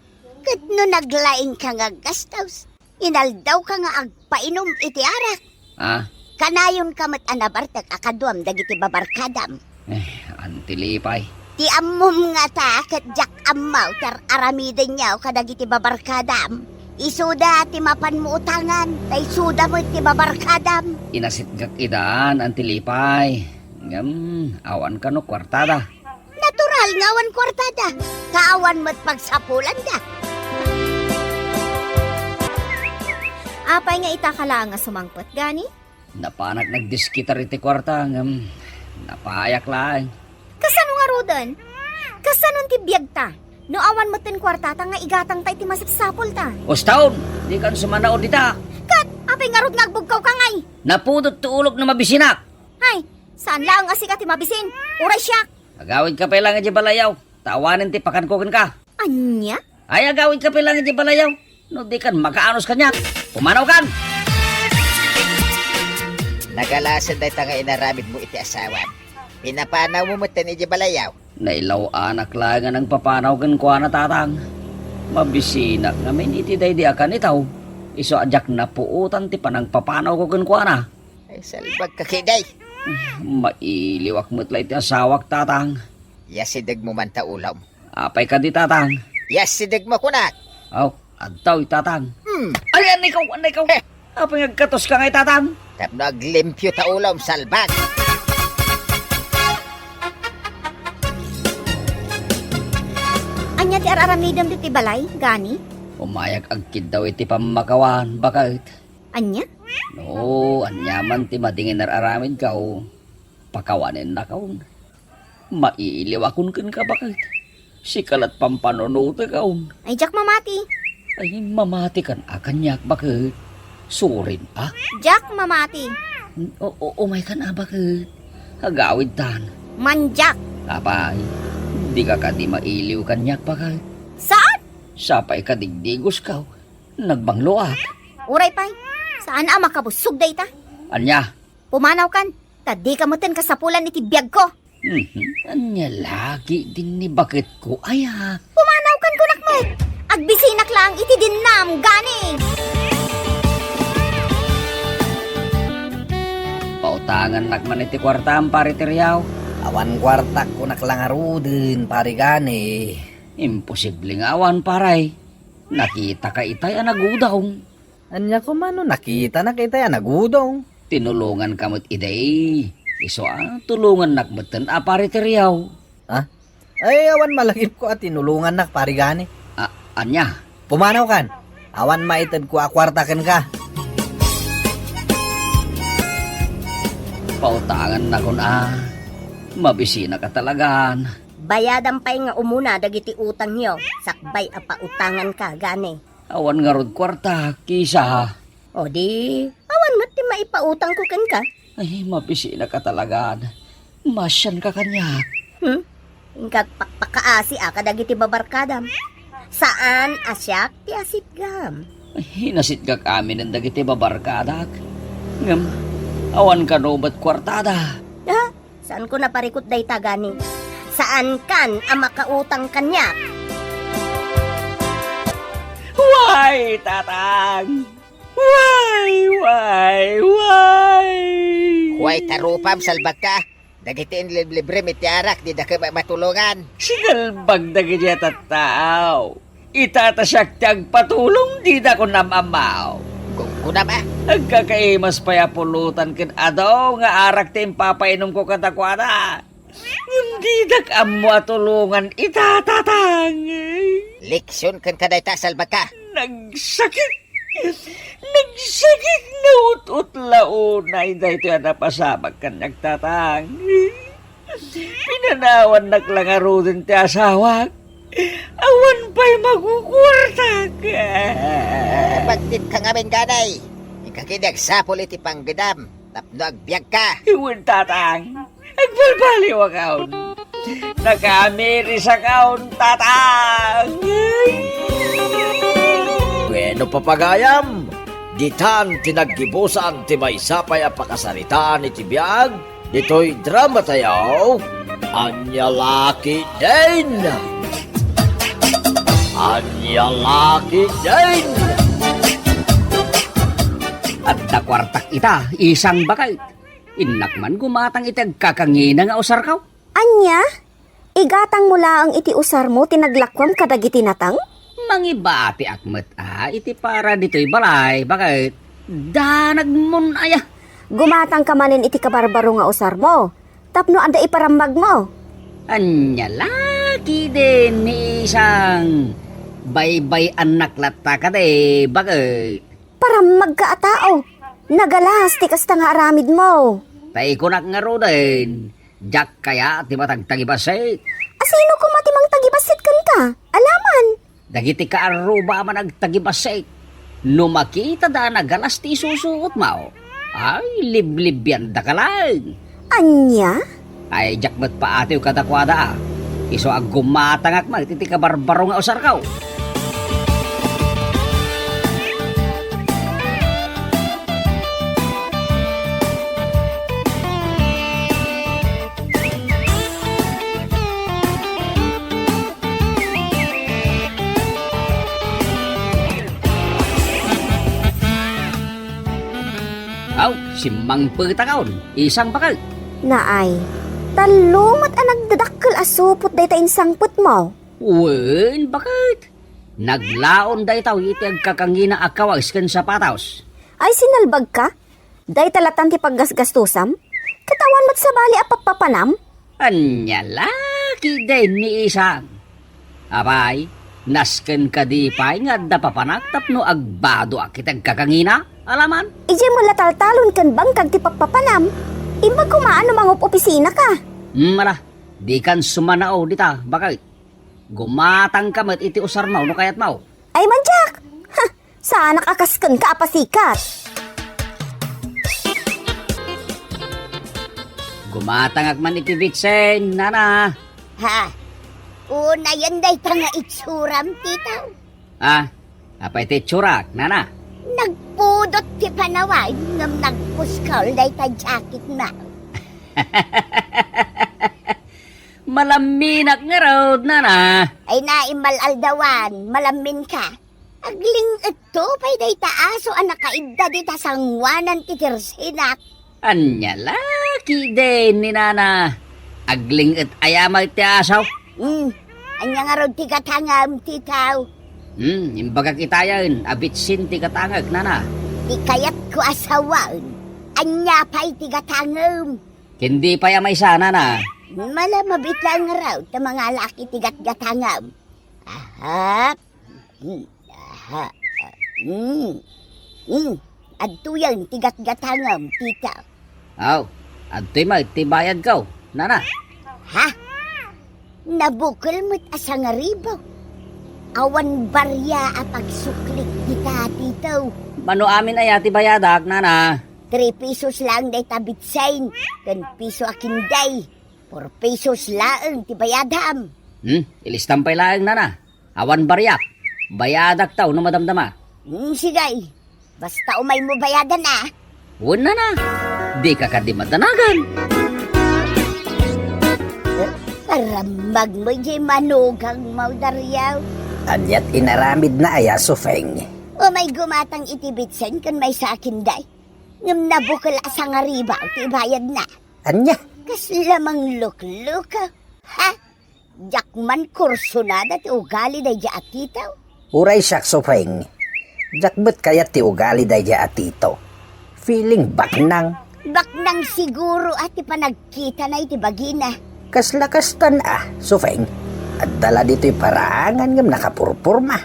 Ket no naglaingka nga aggastos, inaldawka nga agpainum iti arak. Ah? Kanayonka met a nabartek a kaduam dagiti babarkadam. Eh, Anti Lipay. Ti ammom ngata ket diak ammo ti ar-aramidenyo kadagiti babarkadam. Isuda ti mapanmo utangan, ta isuda met ti babarkadam. Inasitgak idan, Anti Lipay. Ngem, awan kano kuartada. Natural nga awan kuartada, ta awan met pagsapulanda. Apay nga ita ka laeng a sumangpet, Gani? Napanak nagdiskitar iti kuarta, ngem napayak laeng. Kasano ngaruden? Kasano ti biagta? No awan metten kuartata nga igatangta iti masapsapulta. Usta, dikan sumanaw dita. Ket, apay ngarud nga agbugkawka ngay? Napudot ti ulok no mabisinak. Ay, saan laeng a sika ti mabisin? Uray siak. Agawidka pay laeng idiay balayyo, ta awanen ti pakanko kenka. Ania? Ay, agawidka pay laeng idiay balayyo. No dikan, makaanos kaniak. Pumanawkan! Nagalasen dayta nga inaramidmo iti asawam. Pinapanawmo metten idiay balayyo. Nailaw-anak laeng a nangpapanaw kenkuana, Tatang. Mabisinak ngamin iti daydi a kanitaw. Isu a diak napuotan ti panangpapanawko kenkuana. Ay, salbagka ketdi. Mailiwak met la iti asawak, Tatang. Yasidegmo man ta ulom. Apay kadi, Tatang? Yasidegmo kunak. Aw, adtoy, Tatang. Hmm. Ay, anay kaw, anay kaw. Eh. Apay nga agkatoska ngay, Tatang? Tapno aglimpio ta ulom, salbag. Ania ti ar-aramidem ditoy balay, Gani? Umayak agkiddaw iti pammakawan, baket. Ania? No, aniaman ti madi nga inar-aramidko, pakawanennakon. Mailiwakon kenka, baket. Sika la't pampanunotekon. Ay, diak mamati. Ay, mamatikan a kaniak, baket. Surin, a? Diak mamati. O, o, umaykan a, baket. Agawidtan. Mandiak. Apay, dika kadi mailiw kaniak, baket. Saan? Sapay kadigdigosko. Nagbangloak. Uray pay, saan a makabussog dayta? Ania? Pumanawkan, ta dika metten kasapulan iti biagko. Mhm. Ania la ketdin ni baketko, aya? Pumanawkan kunak met. Agbisinak laeng iti dinnam, Gani. Pautangannak man iti kuartam, Pari Teriaw. Awan kuartak, kunak la ngaruden, Pari Gani. Imposible nga awan, pare. Nakitaka itay a nagudong. Ania koma no nakitanak itay a nagudong? Tinulonganka met idi. Isu a, tulongannak metten a, Pare Teriaw. Ha? Ay, awan malagipko a tinulongannak, Pare Gani. A-, ania? Pumanawkan. Awan maitedko a kuarta kenka. Pautangannakon a. Mabisinaka talagan. Bayadam pay nga umuna dagiti utangyo, sakbay a pautanganka, gani. Awan ngarud kuarta, Kisa. O di, awan met ti maipautangko kenka. Ay, mabisinaka talagan. Maasianka kaniak. Hmm? Inka agpakpakaasi a kadagiti babarkadam. Saan a siak ti asitgam. Ay, nasitgak aminen dagiti babarkadak. Ngem, awan kano met kuartada. Ha? Saanko naparikut dayta gani? Saankan a makautang kaniak? Way, Tatang! Way, way, way! Way, tarupam, salbagka. Dagiti inliblibrem iti arak, didaka ma-, matulongan. Sinalbag dagiti a tattao. Ita ta siak ti agpatulong, didakon am-ammo. Ku-, kunam a? Agkakaimas pay a pulutan ken adu nga arak ti impapainumko kadakuada. Ngem didak ammo a tulongan ita, Tatang. Leksion kenka dayta, salbagka. Nagsakit. Nagsakit, naut-utla unay daytoy a napasamak kaniak, Tatang. Pinanawannak la ngaruden ti asawak. Awan pay makukuartak. Bagtit ka ngamin, ganay. Inka ketdi agsapul iti panggedam tapno agbiagka. Wen, Tatang. Agbalbaliwakon. Nakamirisakon, Tatang. Wenno, papagayam, ditan ti naggibusan ti maysa pay a pakasaritaan iti biag. Ditoy drama tayo, Ania La Ketdin! Ania La Ketdin! Adda kuartak ita, isang baket. Innak man gumatang iti agkakangina nga usarko. Ania? Igatangmo laeng iti usarmo ti naglakuam kadagiti nateng? Mangibatiak met a iti para ditoy balay, baket danagmon aya. Gumatangka manen iti kabarbaro nga usarmo, tapno adda iparammagmo. Ania la ketdin ni isang baybay-annak latta kadi, baket. Parammagka a tao. Nagalas ti kasta nga aramidmo. Ta ikunak ngaruden, diak kaya ti matagtagibassit. A sino koma ti mangtagibassit kenka? Alaman. Dagiti kaarruba a managtagibassit. No makitada a nagalas ti isusuotmo, ay, liblibiandaka laeng. Ania? Ay, diak met paatiw kadakuada a. Isu a gumatangak met iti kabarbaro nga usarko. Aw, simmangpetakon, isang baket. Naay, tallo met a nagdadakkel a supot dayta insangpetmo. Wen, baket. Naglaon dayta iti agkakangina a kawes ken sapatos. Ay, sinalbagka? Dayta latan ti paggasgastusam? Ket awan met sabali a pappapanam? Ania la ketdin ni isang. Apay, nasken kadi pay nga adda papanak tapno agbadoak iti agkakangina? Alaman? Idiay met la taltalon ken bangkag ti pappapanam. Imbag koma a no mangup-opisinaka. Hmm, ala, dikan sumanao dita, baket. Gumatangka met iti usarmo no kayatmo. Ay, madiak! Ha! Saanak a kas kenka a pasikat. Gumatangak man iti bitsin, nana. Ha? Unayen dayta nga itsuram, tito. Ah, apay ti itsurak, nana? Nagpudot ti panaway, ngem nagpuskol dayta jacketna. Malamminak ngarud, nana. Ay, naimmal-aldawan, malamminka. Agling-etto pay dayta aso a nakaidda dita sangoanan ti tirsinak. Ania la ketdin ni nana. Agling-et aya met ti aso? Hmm, ania ngarud ti gatangem, tito? Hmm, imbagak itayen a bitsin ti gatangek, nana. Ti kayatko a sawen, ania pay ti gatangem? Ken di pay a maysa, nana. Malamabitan ngarud ta mangalak iti gatgatangem. Aha. Hmm. Hmm. Hmm. Adtoyen ti gatgatangem, tita. Aw, adtoy met ti bayadko, nana. Ha? Nabukel met a sangaribaw. Awan baria a pagsuklik dita, tito. Mano amin aya ti bayadak, nana? Three pesos laeng dayta bitsen, ken piso a kinday. Four pesos laeng ti bayadam. Hmm, ilistam pay laeng, nana. Awan bariak. Bayadak taw no madamdama. Hmm, sige. Basta umaymo bayadan, a. Wen, nana. Dika kadi madanagan. Eh, parammagmo jay manugangmo, Dario. Aniat inaramidna aya, Sufeng? Umay gumatang iti bitsen ken maysa a kinday. Ngem nabukel a sangaribaw ti bayadna. Ania? Kasla manglukluka. Ha? Diak man kursunada ti ugali daydi a tito. Uray siak, Sufeng. Diak met kayat ti ugali daydi a tito. Feeling baknang. Baknang siguro a ti panagkitana iti bagina. Kasla kastan a, Sufeng. Adda la ditoy paraangan ngem nakapurporma.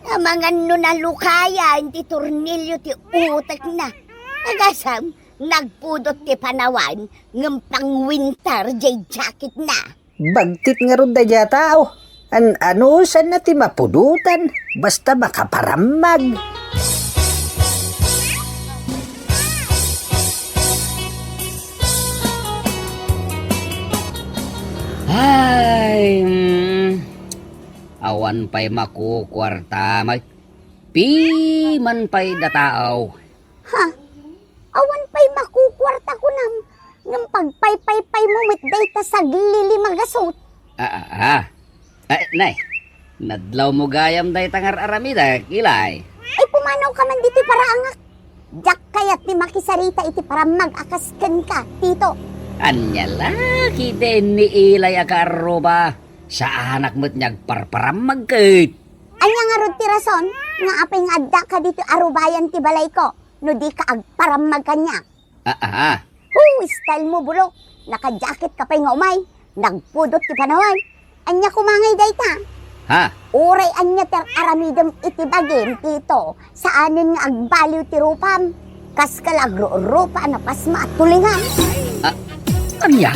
Amangan no nalukayan ti tornilyo ti utekna. Agasam, nagpudot ti panawan ngem pangwinter jay jacketna. Bagtit ngarud daydi a tao. An-anusanna ti mapudotan, basta makaparammag. Ay, mm, awan pay makukuarta, may piman pay da tao. Ha? Awan pay makukuarta kunam, ngem pagpaypaypaymo met dayta saglili magasut. Ah, ah, ah. Ay, nay, nadlawmo gayam dayta nga ar-aramidek, Ilay. Ay, pumanawka man ditoy paraangak. Diak kayat ti makisarita iti parammag a kas kenka, Tito. Ania la, kitaen ni Ilay a kaarruba. Saanak met nga agparparammag ket. Ania ngarud ti rason nga apay nga addaka ditoy arubayan ti balayko no dika agparammag kaniak? Ah, ah. Hu, style mo, bulok. Naka-jacket ka pay nga umay. Nagpudot ti panawan. Ania koma ngay dayta? Ha? Uray ania ti ar-aramidem iti bagim, Tito, saanen nga agbaliw ti rupam. Kas ka la agrurupa a napasma a tulingan. Ah, ania?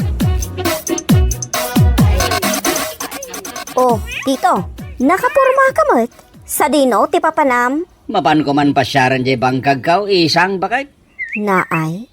Oh, Tito, nakaporma ka met. Sadino ti papanam? Mapanko man pasiaren jay bangkagko, isang baket. Naay,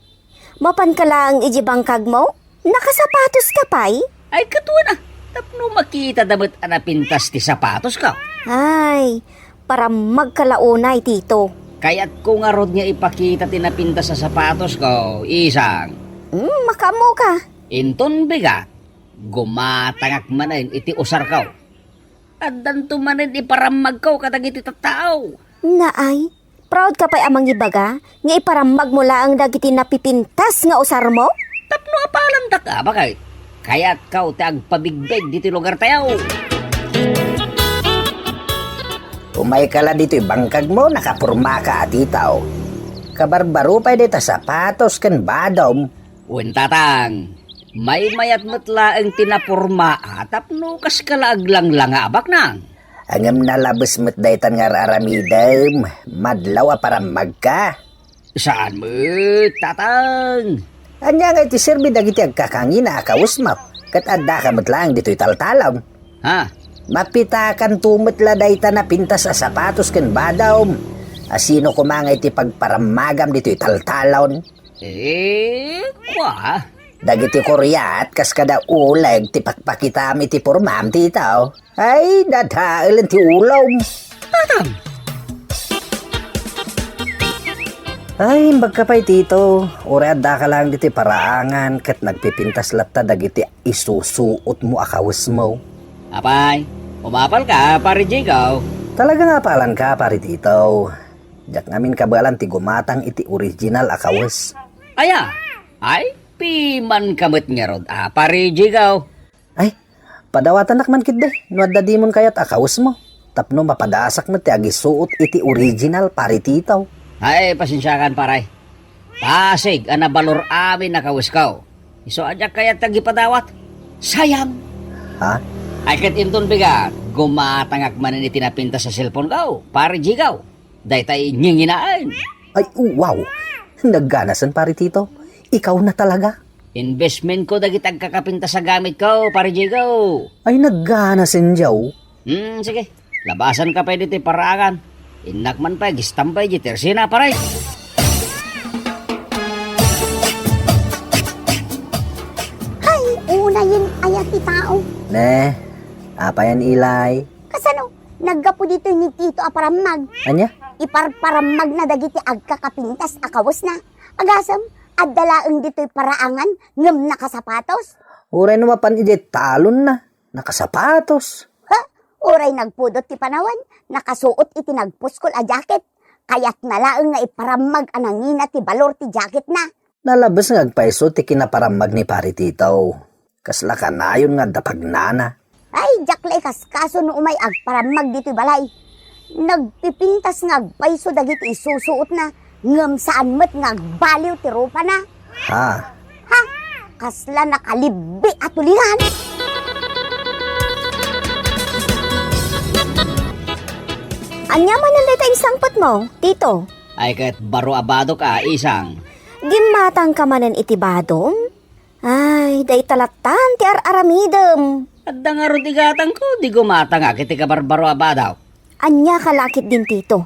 mapanka laeng iti bangkagmo? Nakasapatos ka pay? Ay, ket wen a, tapno makita da met a napintas ti sapatosko. Ay, parammagka la unay, Tito. Kayatko ngarud nga ipakita ti napintas a sapatosko, isang. Hmm, makaammoka. Inton bigat, gumatangak manen iti usarko. Addanto manen iparammagko kadagiti tattao. Naay, proud ka pay a mangibaga nga iparammagmo laeng dagiti napipintas nga usarmo? Tapno apalandak a, baket. Kayatko ti agpabigbeg ditoy lugartayo. Umayka la ditoy bangkagmo, nakapormaka a Tito. Kabarbaro pay dayta sapatos ken badom. Wen, Tatang, maymayat met laeng ti naporma a tapno kaska la aglanglanga a baknang. Ngem nalabes met daytan nga ar-aramidem, madlaw a parammagka. Saan met, Tatang? Ania ngay ti serbi dagiti agkakangina a kawesmo, ket addaka met laeng ditoy taltalon? Ha? Mapitakanto met la dayta napintas a sapatos ken badom. A sino koma ngay ti pagparammagam ditoy taltalon? Eh, kua? Dagiti kuriat kas kada uleg ti pakpakitam iti pormam, Tito. Ay, dadaelen ti ulom. Atam! Ay, imbagka pay, Tito. Uray addaka laeng ditoy paraangan ket nagpipintas latta dagiti isusuotmo a kawesmo. Apay, umapalka, Pare Jigo? Talaga nga apalanka, Pare Tito. Diak ngamin kabaelan ti gumatang iti original a kawes. Aya? Ay, pimanka met ngarud a, Pare Jigo. Ay, padawatanak man ketdi no adda dimon kayat a kawesmo. Tapno mapadasak met ti agisuot iti original, Pare Tito. Ay, pasensiakan, pare. Pasig a nabalor amin a kawesko. Isu a diak kayat ti agipadawat. Sayang. Ha? Ay, ket inton bigat, gumatangak manen iti napintas a cellphoneko, Pare Jigo. Dayta inginginaen. Ay, wow! Nagganasen, Pare Tito. Ikaw na talaga. Investment ko dagiti agkakapintas a gamitko, Pare Jigo. Ay, nagganasen, Joe. Hmm, sige. Labasan ka pay ditoy paraangan. Innak man pay agistambay di tersina, pare. Hay, unayen aya ti tao. Ne, apayan, Ilay? Kasano? Naggapu ditoy ni Tito a parammag. Ania? Iparparammagna dagiti agkakapintas a kawesna. Agasem, adda laeng ditoy paraangan ngem nakasapatos. Uray no mapan idiay talonna, nakasapatos. Ha? Uray nagpudot ti panawen, nakasuot iti nagpuskol a jacket. Kayatna laeng nga iparammag a nangina ti balor ti jacketna. Nalabes nga agpayso ti kinaparammag ni Pare Tito. Kasla kanayon nga adda pagnana. Ay, diak la ikaskaso no umay agparammag ditoy balay. Nagpipintas nga agpayso dagiti isusuotna, ngem saan met nga agbaliw ti rupana. Ha? Ha? Kasla nakalibbi a tulingan! Ania manen dayta insangpetmo, Tito? Ay, ket baro a badok a, Isang. Gimmatangka manen iti badom? Ay, dayta lattan ti ar-aramidem. Adda ngarud igatangko, di gumatangak iti kabarbaro a badok. Ania ka la ketdin, Tito?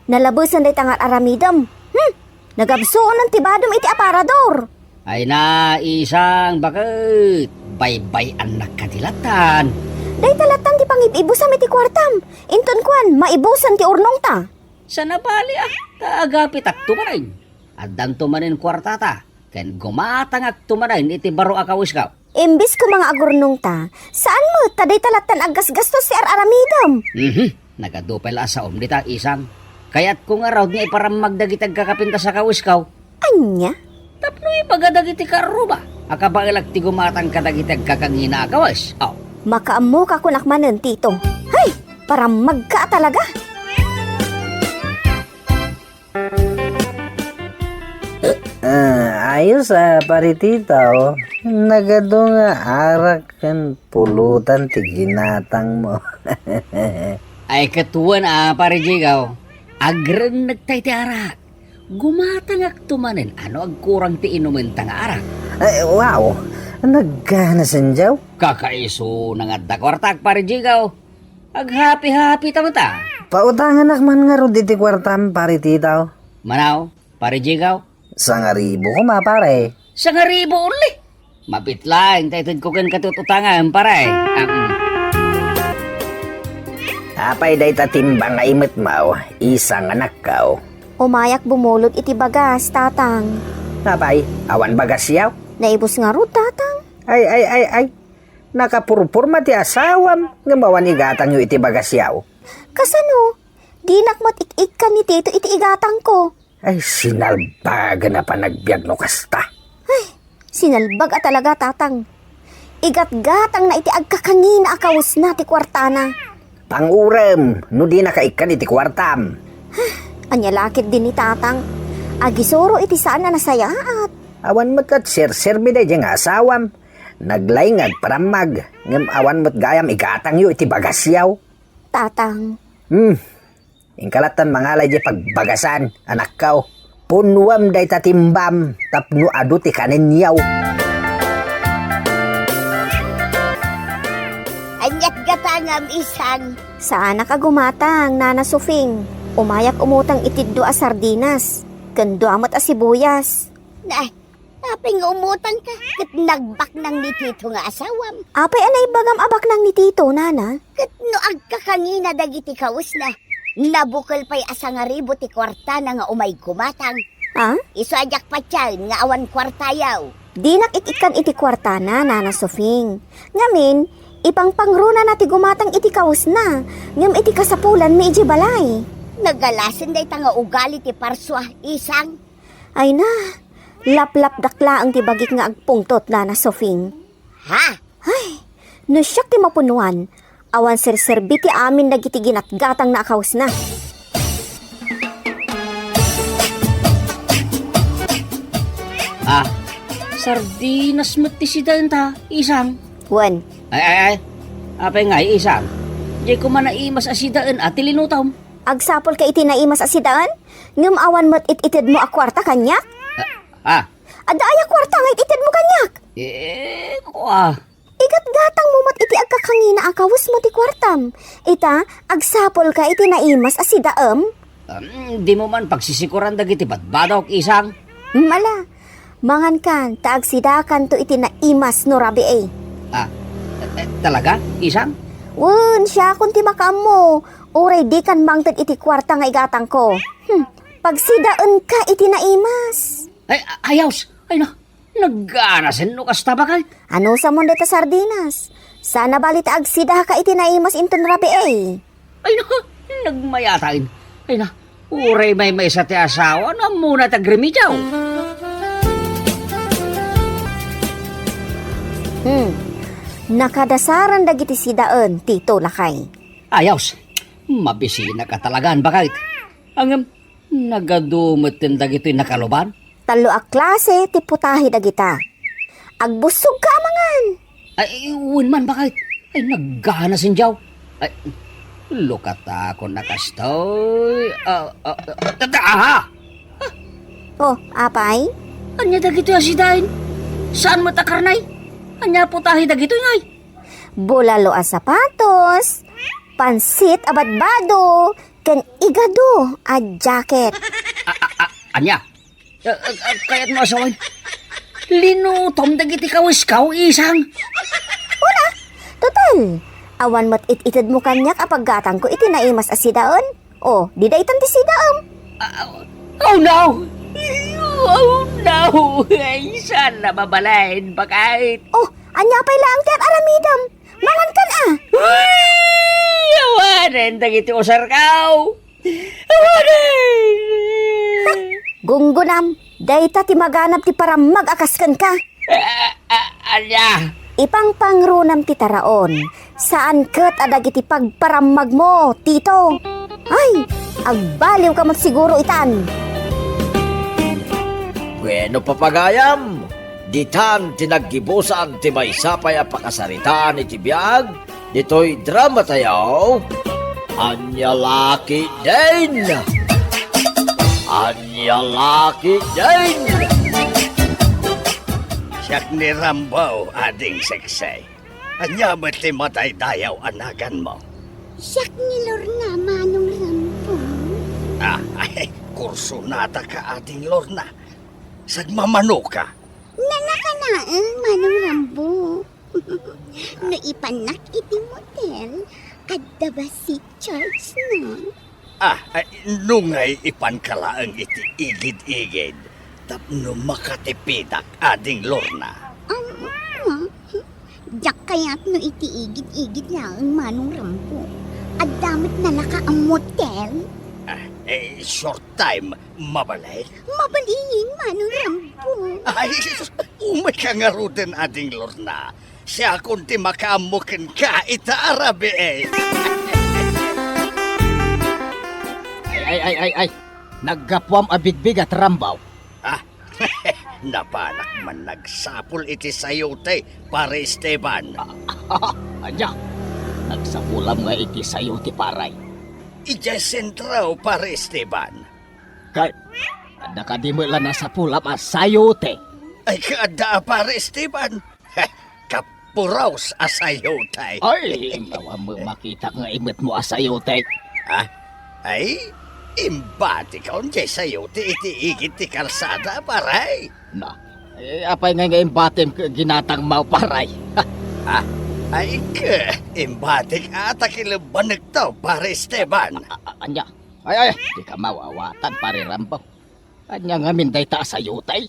Nalabesen dayta nga ar-aramidem. Hmm, nagabsuonen ti badom iti aparador. Ay na, Isang, baket baybay-annak kadi lattan. Dayta lattan ti pangib-ibusam iti kuartam. Inton kuan, maibusan ti urnongta. Saan a bali a, ta agapitakto manen. Addanto manen kuartata, ken gumatangakto manen iti baro a kawisko. Imbes koma nga agurnongta, saan met ta dayta lattan aggasgastos ti ar-aramidem. Mhm. Nagadu pay la a saom dita, Isang. Kayatko ngarud nga iparammag dagiti agkakapintas a kawisko. Ania? Tapno ibaga dagiti karruba a kabaelak ti gumatang kadagiti agkakangina a kawes. Aw. Makaammoka kunak manen, Tito. Hay! Parammagka a talaga! Ah, ayos a, Pare Tito. Nagadu nga arak ken pulutan ti ginatangmo. Ay, ket wen a, Pare Jigo. Agrennegta iti arak. Gumatangakto manen a no agkurang ti inumenta nga arak. Ay, wow! Nagganasen, Joe. Kakaisuna nga adda kuartak, Pare Jigo. Aghapi-hapita met a. Pautanganak man ngarud iti kuartam, Pare Tito. Manaw, Pare Jigo? Sangaribu koma, pare. Sangaribu only? Mabit laeng ta itedko kenka ti ut-utangan, pare. Am. Apay dayta timbang nga imetmo, Isang, anakko? Umayak bumulod iti bagas, Tatang. Apay, awan bagasyo? Naibus ngarud, Tatang. Ay, ay, ay, ay. Nakapurporma ti asawam, ngem awan igatangyo iti bagasyo. Kasano? Dinak met ik-ikkan ni Tito iti igatangko. Ay, sinalbagan a panagbiag no kasta. Ay, sinalbag a talaga, Tatang. Igatgatangna iti agkakangina a kawesna ti kuartana. Pangurem, no dinaka ikkan iti kuartam. Ania la ketdi ni Tatang? Agisuro iti saan a nasayaat. Awan met ket serserbi daydiay nga asawam. Naglaing nga agparammag, ngem awan met gayam igatangyo iti bagasyo. Tatang. Hmm. Inka lattan mangala idiay pagbagasan, anakko. Punnuem dayta timbam tapno adu ti kanenyo. Aniat gatangam, Isang? Saanak a gumatang, Nana Sofing. Umayak umutang iti dua a sardinas, ken dua met a sibuyas. Na, apay nga umutangka ket nagbaknang ni Tito nga asawam? Apay a naibagam a baknang ni Tito, Nana? Ket no agkakangina dagiti kawesna, nabukel pay a sangaribu ti kuartana nga umay gumatang. Ah? Isu a diak patiaen nga awan kuartayo. Dinak ik-ikkan iti kuartana, Nana Sofing. Ngamin, ipangpangronana ti gumatang iti kawesna, ngem iti kasapulanmi idiay balay. Nagalasen dayta nga ugali ti parsua, Isang. Ay na, laplapdak laeng ti bagik nga agpungtot, Nana Sofing. Ha? Ay, no siak ti mapunnuan, awan serserbi ti amin dagiti ginatgatangna a kawesna. Ah, sardinas met ti sidaenta, Isang. Wen. Ay, ay, ay. Apay ngay, Isang? Diay koma naimas a sidaen a ti linutom. Agsapulka iti naimas a sidaen, ngem awan met it-itedmo a kuarta kaniak? Ah, ah. Adda aya kuarta nga it-itedmo kaniak? Eh, kua. Igatgatangmo met iti agkakangina a kawesmo ti kuartam. Ita, agsapulka iti naimas a sidaem? Am, dimo man pagsisikuran dagiti badbadok, Isang? Hmm, ala. Mangankan, ta agsidakanto iti naimas no rabii. Ah, eh, eh, talaga, Isang? Wen, siakon ti makaammo. Uray dikan mangted iti kuarta nga igatangko. Hmm, pagsidaenka iti naimas. Ay, a-, ayos. Ay na, nagganasen no kasta, baket. Anusamon dayta sardinas? Sana bali ta agsidaka iti naimas inton rabii. Ay na, nagmayat. Ay na, uray maymaysa ti asawa, no ammona ti agremedio. Hmm. Nakadasaran dagiti sidaen, Tito, lakay. Ayos. Mabisinaka talaga, baket. Ngem, nagadu metten dagitoy nakaluban? Tallo a klase ti putahe dagita. Agbussogka a mangan. Ay, wen man, baket. Ay, nagganasen diaw. Ay, lukatakon a kastoy. Ah, ah, ah, ah, aha! Oh, apay? Ania dagitoy a sidaen? Saan met a karne? Ania putahe dagitoy, ngay? Bulalo a sapatos, pansit a badbado, ken igado a jacket. A-, a-, a-, ania? A-, a-, a-, kayatmo a sawen? Linutom dagiti kawesko, Isang. Una, total, awan met it-itedmo kaniak a paggatangko iti naimas a sidaen. Oh, di daytan ti sidaem. Ah, oh no! Oh no! Ay, saan na mabalin, baket? Oh, ania pay laeng ti ar-aramidem? Mangankan a! Uy! Awanen dagiti usarkaw! Awanen! Gunggonam, dayta ti maganab ti parammag a kas kenka. Ah, ah, ania? Ipangpangronam ti taraon. Saan ket a dagiti pagparammagmo, Tito. Ay, agbaliwka met siguro itan. Bueno, papagayam, ditan ti naggibusan ti maysa pay a pakasaritaan iti biag ditoy dramatayo. Ania la ketdin? Ania la ketdin? Siak ni Rambo, Ading Seksay. Ania met ti madaydayaw a naganmo? Siak ni Lorna, Manong Rambo. Ah, ay, kursunadaka, Ading Lorna. Sagmamanoka? Nalaka laeng, Manong Rambo. No ipannak iti motel, adda ba seat charge, no? Ah, ay, no ngay ipanka laeng iti igid-igid tapno makatipidak, Ading Lorna. Um, diak kayat no iti igid-igid laeng, Manong Rambo. Adda met nalaka a motel. Ah, eh, short time, mabalin? Mabalin, Manong Rambo. Ay, umayka ngaruden, Ading Lorna. Siakon ti makaammo kenka ita a rabii. Ay, ay, ay, ay, ay. Naggapuam a bigbigat, Rambo. Ah, napanak man nagsapul iti sayote, Pare Esteban. Ah, ania? Nagsapulam nga iti sayote, pare. Idiay sentro, Pare Esteban. Ket, adda kadi met la nasapulam a sayote? Ay, kaadda a, Pare Esteban. Heh, kapuros a sayote. Ay, awan met makita nga imetmo a sayote. Ah, ay, imbatikon diay sayote iti igid ti kalsada, pare. Na, eh, apay ngay nga imbatim ket ginatangmo, pare? Ah, ay, ket, imbatik a ta kilebbanekto, Pare Esteban. A-, a-, ania? Ay, ay, dika mawawatan, Pare Rambo. Ania ngamin dayta a sayote?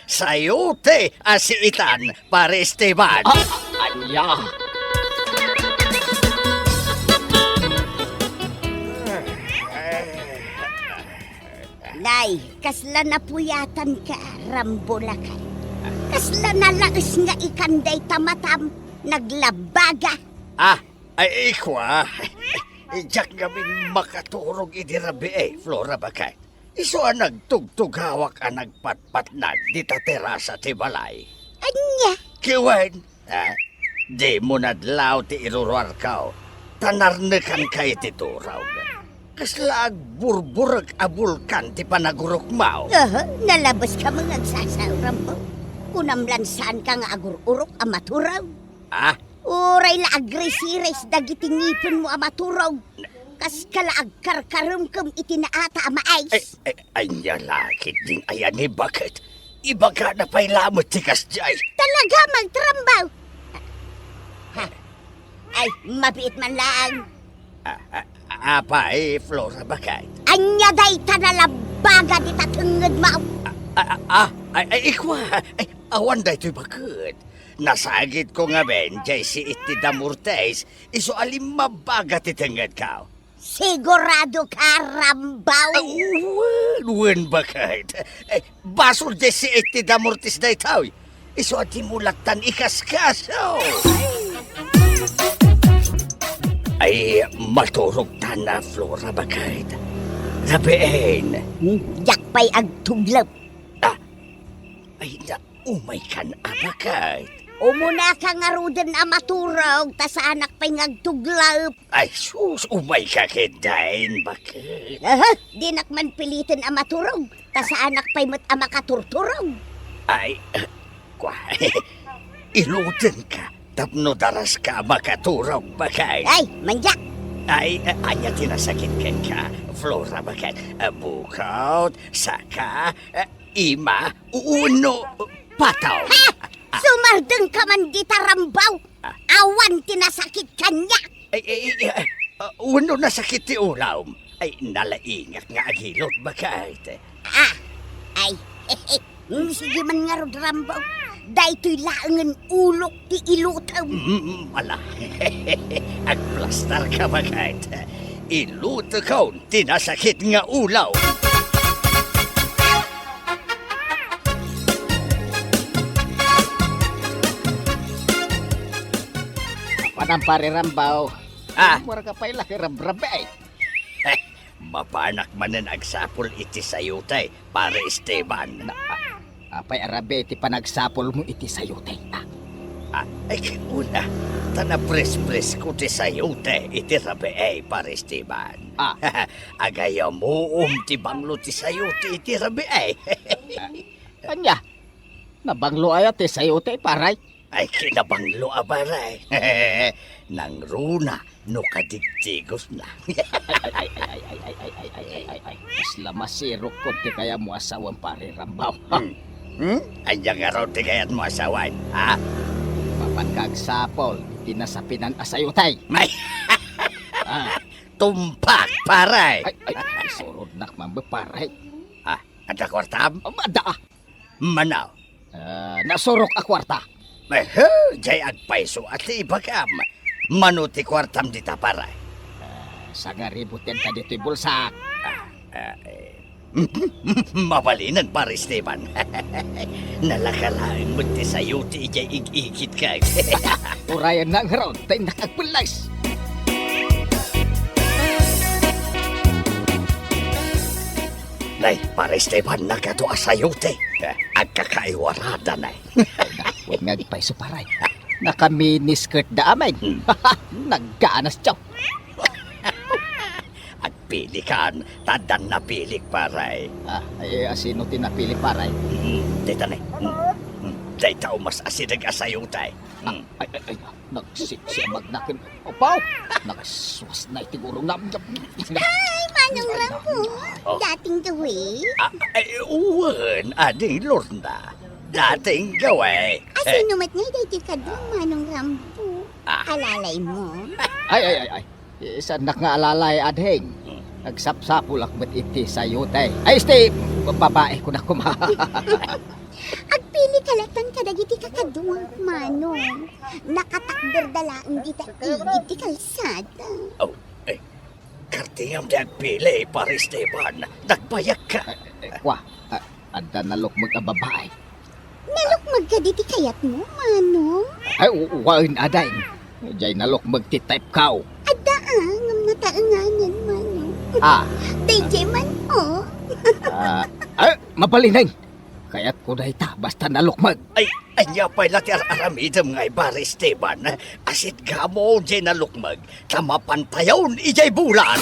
Sayote a siitan, Pare Esteban. Ah, ania? Nay, kasla napuyatanka, Rambo, lakay. Kasla nalaes nga ikan dayta matam, naglabaga. Ah, ay, ikwa. Diak ngamin makaturog idi rabii, Flora, baket. Isu a nagtugtugawak a nagpatpatnag dita terasa ti balay. Ania? Ket wen, ah, dimo nadlaw ti iruruarko, ta narnekanka iti turog. Kasla agburburek a bulkan ti panagurokmo. Aha, nalabas ka man agsasao, Rambo. Kunam lan saan ka nga agur-urok a maturog. Ah? Uray la agrisiris dagiti ngipenmo a maturog. Kas ka la agkarkaremkem iti naata a mais. Ay, ay, ania la ketdin aya ni Baket? Ibagana pay lamet ti kasdiay. Talaga, Mang Rambo. Ha? Ay, mabiit man laeng. Ah, ah, apay, Flora Baket? Ania dayta nalabaga dita tengngedmo? Ah, ah, ah, ah, ay, ay, ikua. Ay, awan daytoy Baket. Nasagidko ngamin jay siit ti damortis, isu a limmabaga ti tengngedko. Sigurado ka, Rambo? Ah, wen, wen, Baket. Eh, basol jay siit ti damortis daytoy. Isu a dimo lattan ikaskaso. Ay, maturogtan a Flora Baket. Rabiin. Hmm, diak pay agtuglep. Ah, ay, na, umaykan a Baket. Umunaka ngaruden a maturog, ta saanak pay nga agtuglep. Ay, sus, umayka ketdin, Baket. Aha, dinak man piliten a maturog, ta saanak pay met a makaturturog. Ay, eh, kua, ilutenka, tapno daraska a makaturog, Baket. Ay, manyak! Ay, eh, ania ti nasakit kenka, Flora, Baket? Eh, bukot, saka, eh, ima, wenno, pataw? Ha? Ah. Sumardengka man dita, Rambo! Ah. Awan ti nasakit kaniak! Ay, ay, ay, ay, ah, wenno nasakit ti ulom? Ay, nalaingak nga agilot, Baket. Ah, ay, mm, sige man ngarud, Rambo. Daytoy laengen ulok ti ilutem. Mm, ala. Agplastarka, Baket. Ilutekon ti nasakit nga ulom. Apanan, Pare Rambo? Ah. Ummuarka pay la ket rabrabi. Mapanak manen agsapul iti sayote, Pare Esteban. Na, a-, apay a rabii ti panagsapulmo iti sayote, a? Ah, ay, ket una, ta naprespresko ti sayote iti rabii, Pare Esteban. Ah. Agayamuom ti banglo ti sayote iti rabii. Ah, ania? Nabanglo aya ti sayote, Pare? Ay, kinabanglo a Pare. Nangruna no kadigdigosna. Ay, ay, ay. Kasla masirok ti kayatmo a sawen, Pare Rambo. Hmm? Hmm? Ania ngarud ti kayatmo a sawen, ha? Mapanka agsapul iti nasapinan a sayote. Ay. Ah. Tumpak, Pare. Ay, ay, isurodnak man, Pare. Ah, adda kuartam? Adda. Mano? Ah, nasurok a kuarta. Ehe, jay agpayso a ti ibagam. Mano ti kuartam dita, Pare? Ah, sangaribu ti adda ditoy bulsak. Ah, ah, eh. Mabalinen, Pare Esteban. Nalaka laeng met ti sayote idiay ig-igitko. Urayennak ngarud, ta innak agpelles. Nay, Pare Esteban, nagadu a sayote. Agkakaiwarada, nay. Wen nga agpayso, Pare. Nakaminis ket da amin. Hmm. Nagganas, tiyo. Agpilikan, ta addan napilik, Pare. Ah, ay, asino ti napili, Pare? Hmm, dayta, nay. Hmm. Hmm. Dayta, umas asideg a sayote. Hmm. Ay, ay, ay, nagsiksiamagna ken, apaw! Nagsuas na iti gurong namin. Ay, Manong Rambo! Oh. Dating gawi? Ah, ay, wen, Ading Lorna. Dating gawi. Asino met ngay daytoy kadu, Manong Rambo? Ah. Alalaymo? Ay, ay, ay, ay. Saannak nga alalay, ading. Hmm. Nagsapsapulak met iti sayote. Ay, iti babae ko na kuma. Agpili ka laeng kadagiti kakaduak, Manong. Nakatakder da laeng dita igid ti kalsada. Oh, eh, kartingam ti agpili, Pare Esteban. Nagbayag ka. Eh, eh, kwa, ah, adda nalukmeg a babae. Nalukmeg kadi ti kayatmo, Manong? Ay, u-, wen, ading. Jay nalukmeg ti type ko. Adda, ah, ngem nataenganen, Manong. Ah. Dayjay man, oh. Ah, ay, mabalinen. Kayatko dayta, basta nalukmeg. Ay, ania pay la ti ar-aramidem ngay, Pare Esteban? Asidegmo jay nalukmeg, ta mapantayon idiay bulan.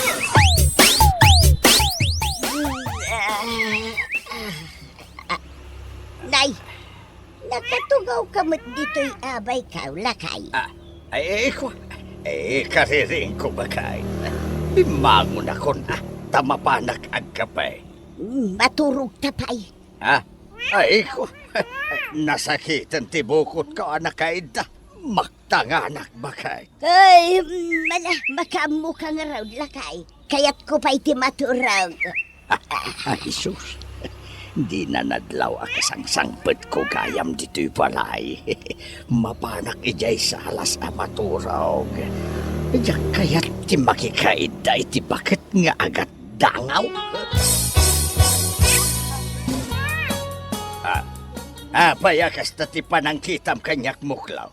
Nakatugawka met ditoy abaykaw, lakay. Ah, ay, ay, kwa-, ay, kaririingko, baket. Bimmangonakon, ah, ta mapanak agkape. Mm, maturogta pay. Ah, ay, kwa-, nasakiten ti bukotko a nakaidda. Maktanganak, baket. Ay, mala, makaammoka ngarud, lakay. Kayatko pay ti maturog. Ay, sus. Dina nadlaw a kasangsangpetko gayam ditoy balay. Mapanak idiay salas a maturog. Diak kayat ti makikaidda iti baket nga agatdangaw. Ah, apay a kasta ti panangkitam kaniak, Muklaw?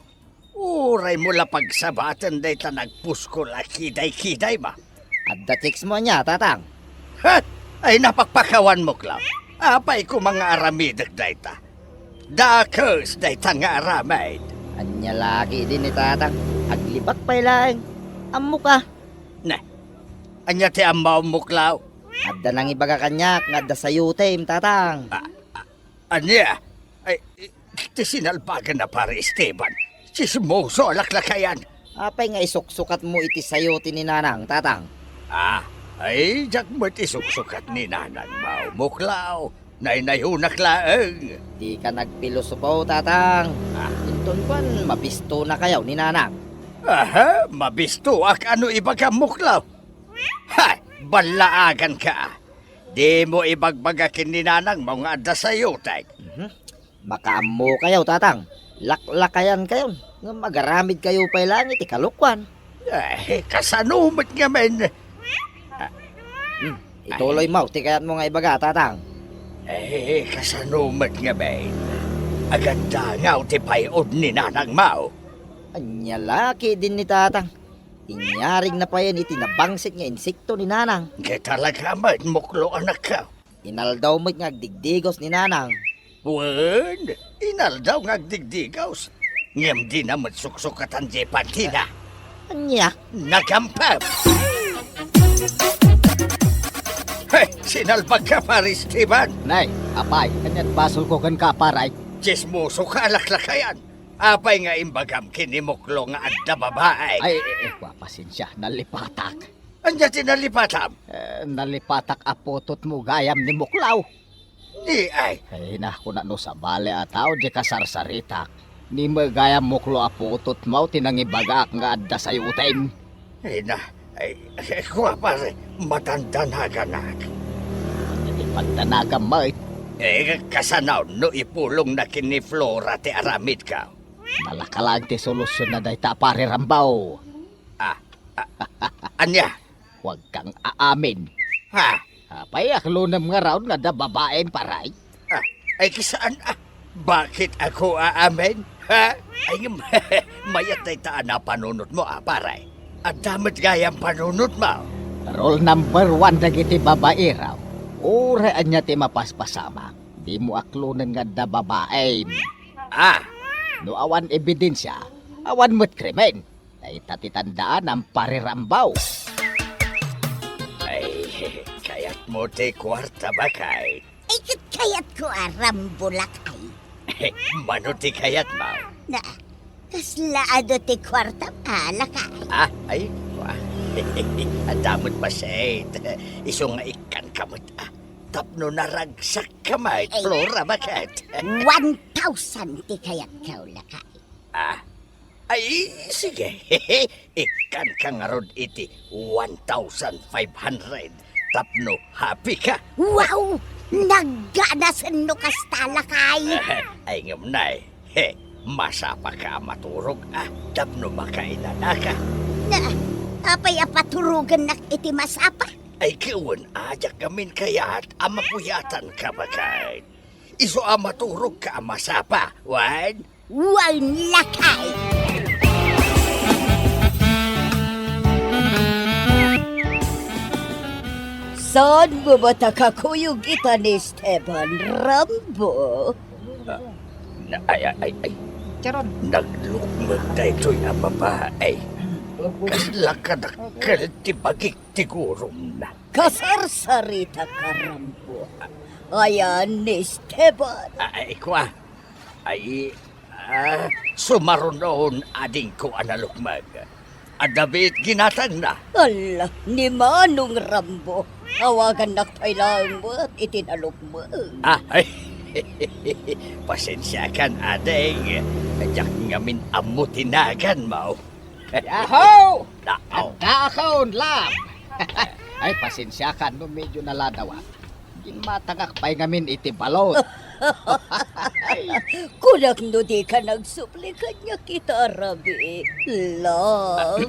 Uray mo la pagsabaten dayta nagpuskol a kidaykidaymo. Adda text mo ania, Tatang? Ha? Ay, napakpakawan, Muklaw. Apay koma nga aramidek dayta? Dakes dayta nga aramid. Ania la ketdi ni Tatang? Aglibak pay laeng. Ammoka. Ne. Ania ti ammom, Muklaw? Adda nangibaga kaniak nga adda sayotem, Tatang. Ah, ah, Ania? Ay, ti sinalbagan a Pare Esteban. Tsismoso a laklakayan. Apay nga isuksukatmo iti sayote ni Nanang, Tatang? Ah, ay, diak met isuksukat ni Nanangmo, Muklaw. Naynayonak laeng. Dika nagpilosopo, Tatang. Ah. Inton kuan, mabistonakayo ni Nanang. Aha, mabistoak a no ibagam, Muklaw? Ha, ballaaganka. Dimo ibagbaga ken ni Nanangmo nga adda sayotek. Mhm. Makaammokayo, Tatang. Laklakayankayon. Ngem agaramidkayo pay laeng iti kalokuan. Eh, kasano met ngamin? Hmm, ituloymo ti kayatmo nga ibaga, Tatang. Eh, kasano met ngamin? Agatdangaw ti pay-od ni Nanangmo. Ania la ketdi ni Tatang? Inyarigna payen iti nabangsit nga insekto ni Nanang. Ket talaga met, Muklo, anakko. Inaldaw met nga agdigdigos ni Nanang. Wen, inaldaw nga agdigdigos. Ngem dina met suksukatan diay pantina. Ania? Nagampem! Hey, sinalbagka, Pare Esteban! Nay, apay, ania't basolko kenka, Pare? Tsismosoka a laklakayan. Apay nga imbagam ken ni Muklo nga adda babai? Ay, eh, eh, kwa, pasensia, nalipatak. Ania ti nalipatam? Eh, nalipatak a putotmo gayam ni Muklo. Ni ay? Ay, na, kuna no sabali a tao, di kasarsaritak. Ni met gayam, Muklo, a putotmo ti nangibagaak nga adda sayotem. Ay na, ay, ay, kua, pare, madandanaganak. Iti pagdanagam met. Eh, kasano no ipulongna ken ni Flora ti aramidko? Nalaka laeng ti solusionna dayta, Pare Rambo. Ah, ah, ania? Huwag kang aamin. Ha? Apay, aklonem ngarud nga adda babaim, pare? Ah, ay, kasano, ah, bakit ako aamin? Ha? Ay, mayat dayta a napanunotmo, ah, pare. Adda met gayam panunotmo. Rule number one dagiti babaero. Uray ania ti mapaspasamak, dimo aklonen nga adda babaim. Ah. No awan ebidensia, awan met krimen. Dayta ti tandaanam, Pare Rambo. Ay, kayatmo ti kuarta, baket? Ay, ket kayatko a Rambo, lakay. Mano ti kayatmo? Na, kasla adu ti kuartam a, lakay? Ah, ay, wa. Adda met bassit. Isu nga ikkanka met, ah. Tapno naragsakka met, ay, Flora, baket? One thousand ti kayatko, lakay. Ah, Ay, sige. Ikkanka ngarud iti one thousand five hundred tapno happy ka. Wow! Nagganasen no kasta, lakay! Ay, ngem, nay, he, masapaka a maturog, ah, tapno makainanaka. Na, apay a paturogennak iti masapa? Ay, wen, a, diak ngamin kayat a mapuyatanka, baket. Isu a maturogka a masapa, wen? Wen, lakay! Saan mo ba ta kakuyog ita ni Esteban, Rambo? Ah, na, ay, ay, ay, ay. Charon. Naglukmeg daytoy a babae. Kasla kadakkel ti bagik ti gurumna. Kasarsarita ka, Rambo. Ayan ni Esteban. Ah, ay, kua. Ay, ah, sumarunon adingko a nalukmeg. Adda biit ginatangna. Ala, ni Manong Rambo. Awagannak pay laeng met iti nalukmeg. Ah, ay. Pasensiakan, ading. Diak ngamin ammo ti naganmo. Yahoo! Nao. Addaakon, love. Ay, pasensiakan no medyo naladawak. Ginmatangak pay ngamin iti balon. Kunak no dika nagsupli kaniak ita a rabii, love.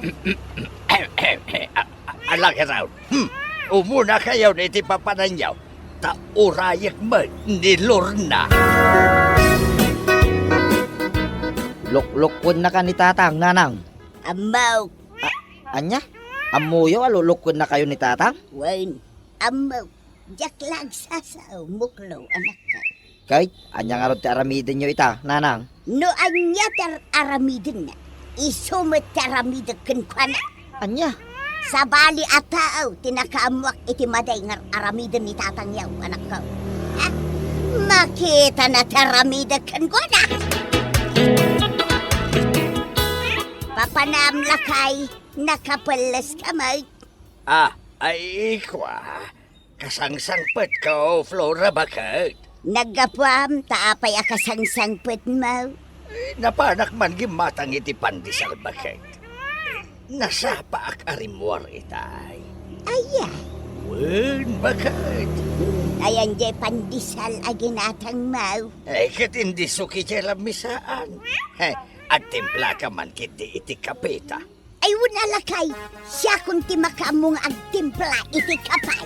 A-, a-, alagaraw. Hmm. Umunakayon iti papananyo. Ta urayek met ni Lorna. Luklukuennaka ni Tatang, Nanang. Ammok. A-, ania? Ammoyo a luklukuennakayo ni Tatang? Wen, ammok. Diak la agsasao, muklo, anakko. Ket ania ngarud ti aramidenyo ita, Nanang? No ania ti ar-, aramidenna, isu met ti aramidek kenkuana. Ania? Sabali a tao ti nakaammoak iti madi nga ar-aramiden ni tatangyo, anakko. Ha? Makitana ti aramidek kenkuana. Papanam lakay, nakapelles ka met. Ah, ay, ikua. Kasangsangpetko, Flora, baket. Naggapuam ta apay a kasangsangpetmo? Eh, napanak man gimmatang iti pandesal, baket. Nasapaak a rimmuar itay. Aya? Wen, baket. Ayan jay pandesal a ginatangmo? Eh, ket indi suki jay lamisaan. Eh, agtimplaka man ketdi iti kapeta. Ay, wen a lakay, siakon ti makaammo nga agtimpla iti kape.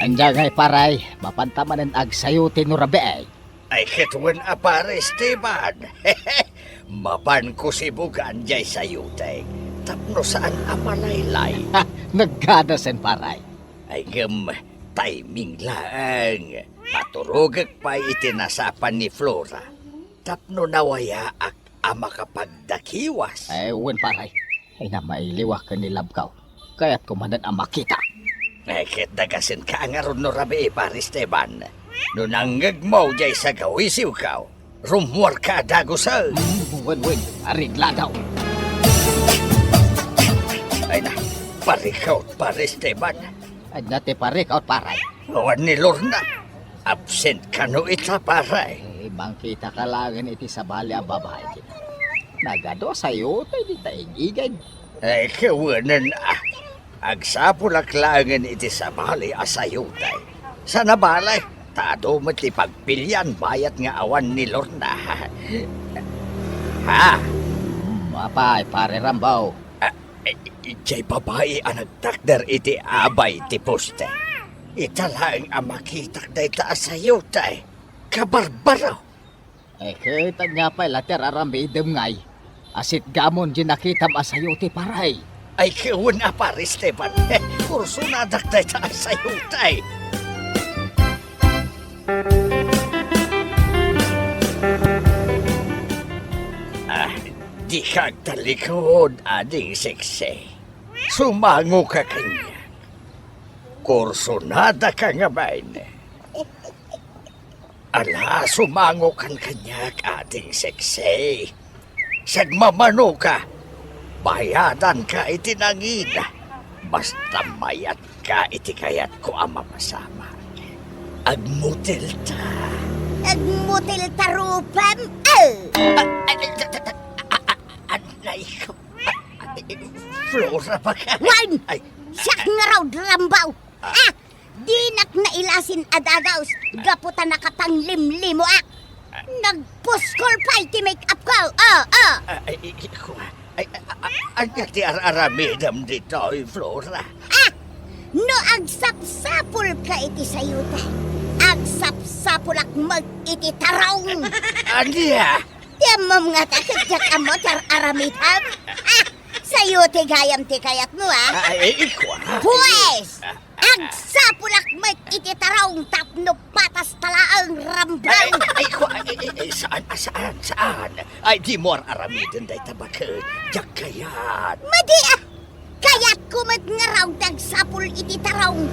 Ania ngay, pare, mapanta manen agsayote no rabii? Ay, ket wen a, pare Esteban. Mapanko sibugan jay sayotek tapno saan a malaylay. Nagganasen, pare. Ay, ngem, timing laeng. Paturogek pay iti nasapan ni Flora tapno nawayaak a makapagdakiwas. Eh, wen, pare. Ay, na, mailiwak ken ni labkaw. Kayatko manen a makita. Eh, ket dagasenka ngarud no rabii, pare Esteban. No nangngegmo jay sagawisiwko, rummuarka a dagusen. Mm, wen, wen. Areglado. Ay na, parikaw, pare Esteban. Ania ti parikaw, pare? Awan ni Lorna. Absent kano ita, pare? Eh, mangkitaka laengen iti sabali a babai kita. Nagadu a sayote dita igigid. Eh, kawenen, ah. Agsapulak laengen iti sabali a sayote. Sana bale, ta adu met ti pagpilian bayat nga awan ni Lorna. Ha? Hmm, apay, pare Rambo? Ah, eh, jay babai a nagtakder iti abay ti poste. Ita laeng a makitak dayta a sayote. Kabarbaro! Eh, ket ania pay la ti ar-aramidem ngay? Asitgamon di nakitam a sayote, pare. Ay, kawenen a, pare Esteban. Kursonadak dayta a sayote. Ah, dika agtallikud, ading seksi. Sumangoka kaniak. Kursonadaka ngamin. Ala, sumangokan kaniak, ading seksi. Sagmamanoka, bayadanka iti nangina. Basta mayatka iti kayatko a mapasamak. Agmutilta. Agmutilta rupam? Eh! Ah, ay, ay, ta, ta, ta, a, a, a, anay ko. Ah, ay, Flora, baka. Wen! Ay. Siak ngarud, Rambo! Ah. Ah! Dinak nailasin a dagaus gapu ta nakapanglimlimoak. Nagpuskol pay ti make-up ko. Ah, ah. Ah, ay, ay, ay, ko, ay, a, a, ania ti ar-aramidem ditoy, Flora? Ah! No agsapsapulka iti sayote, agsapsapulak met iti tarong. Ania? Ti ammom ngata ket diak ammo ti ar-aramidem? Ah! Sayote gayam ti kayatmo, ah! Ah, eh, ikua. Pues! Ah, ah, ah. Agsapulak met iti tarong tapno patas ta laeng, Rambo! Ay, ay, ay, ikua, ay, ay, ay, saan, ah, saan, saan? Ay, dimo ar-aramiden dayta, baket. Diak kayat. Madi, ah! Kayatko! Koma met ngarud ti agsapul iti tarong.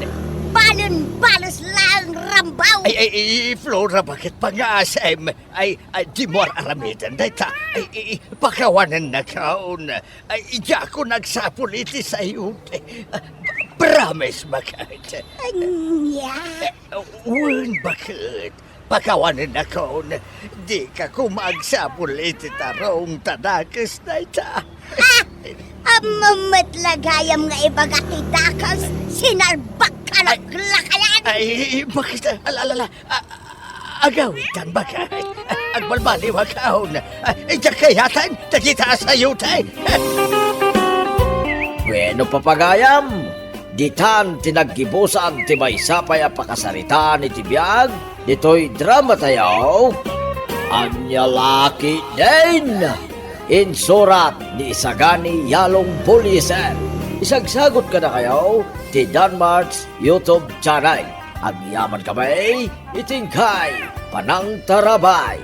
Balen bales laeng, Rambaw. Ay, ay, ay, Flora, bakit pangasem? Ay, ay, dimo ar-aramiden dayta. Ay, ay, ay, pakawanennakon. Ay, diakon agsapul iti sayote. Promise, bakit? Ania? Wen, bakit? Pakawanennakon. Dika koma agsapul iti tarong ta dakes dayta. Ah! Ammom met la gayam nga ibaga ti dakes, sinalbak a laklakayan! Ay, bakit? Ala, ala, ala. A-, agawidtan, bakit? Agbalbaliwakon. Ay, diak kayaten, dagita a sayote. Bueno, papagayam, ditan ti naggibusan ti maysa pay a pakasaritaan iti biag ditoy drama tayo, Ania La Ketdin. Insurat ni Isagani Yalong Buliser. Isagsagut kadakayo ti Danmart's YouTube channel. Agyaman kami iti inkay panangtarabay.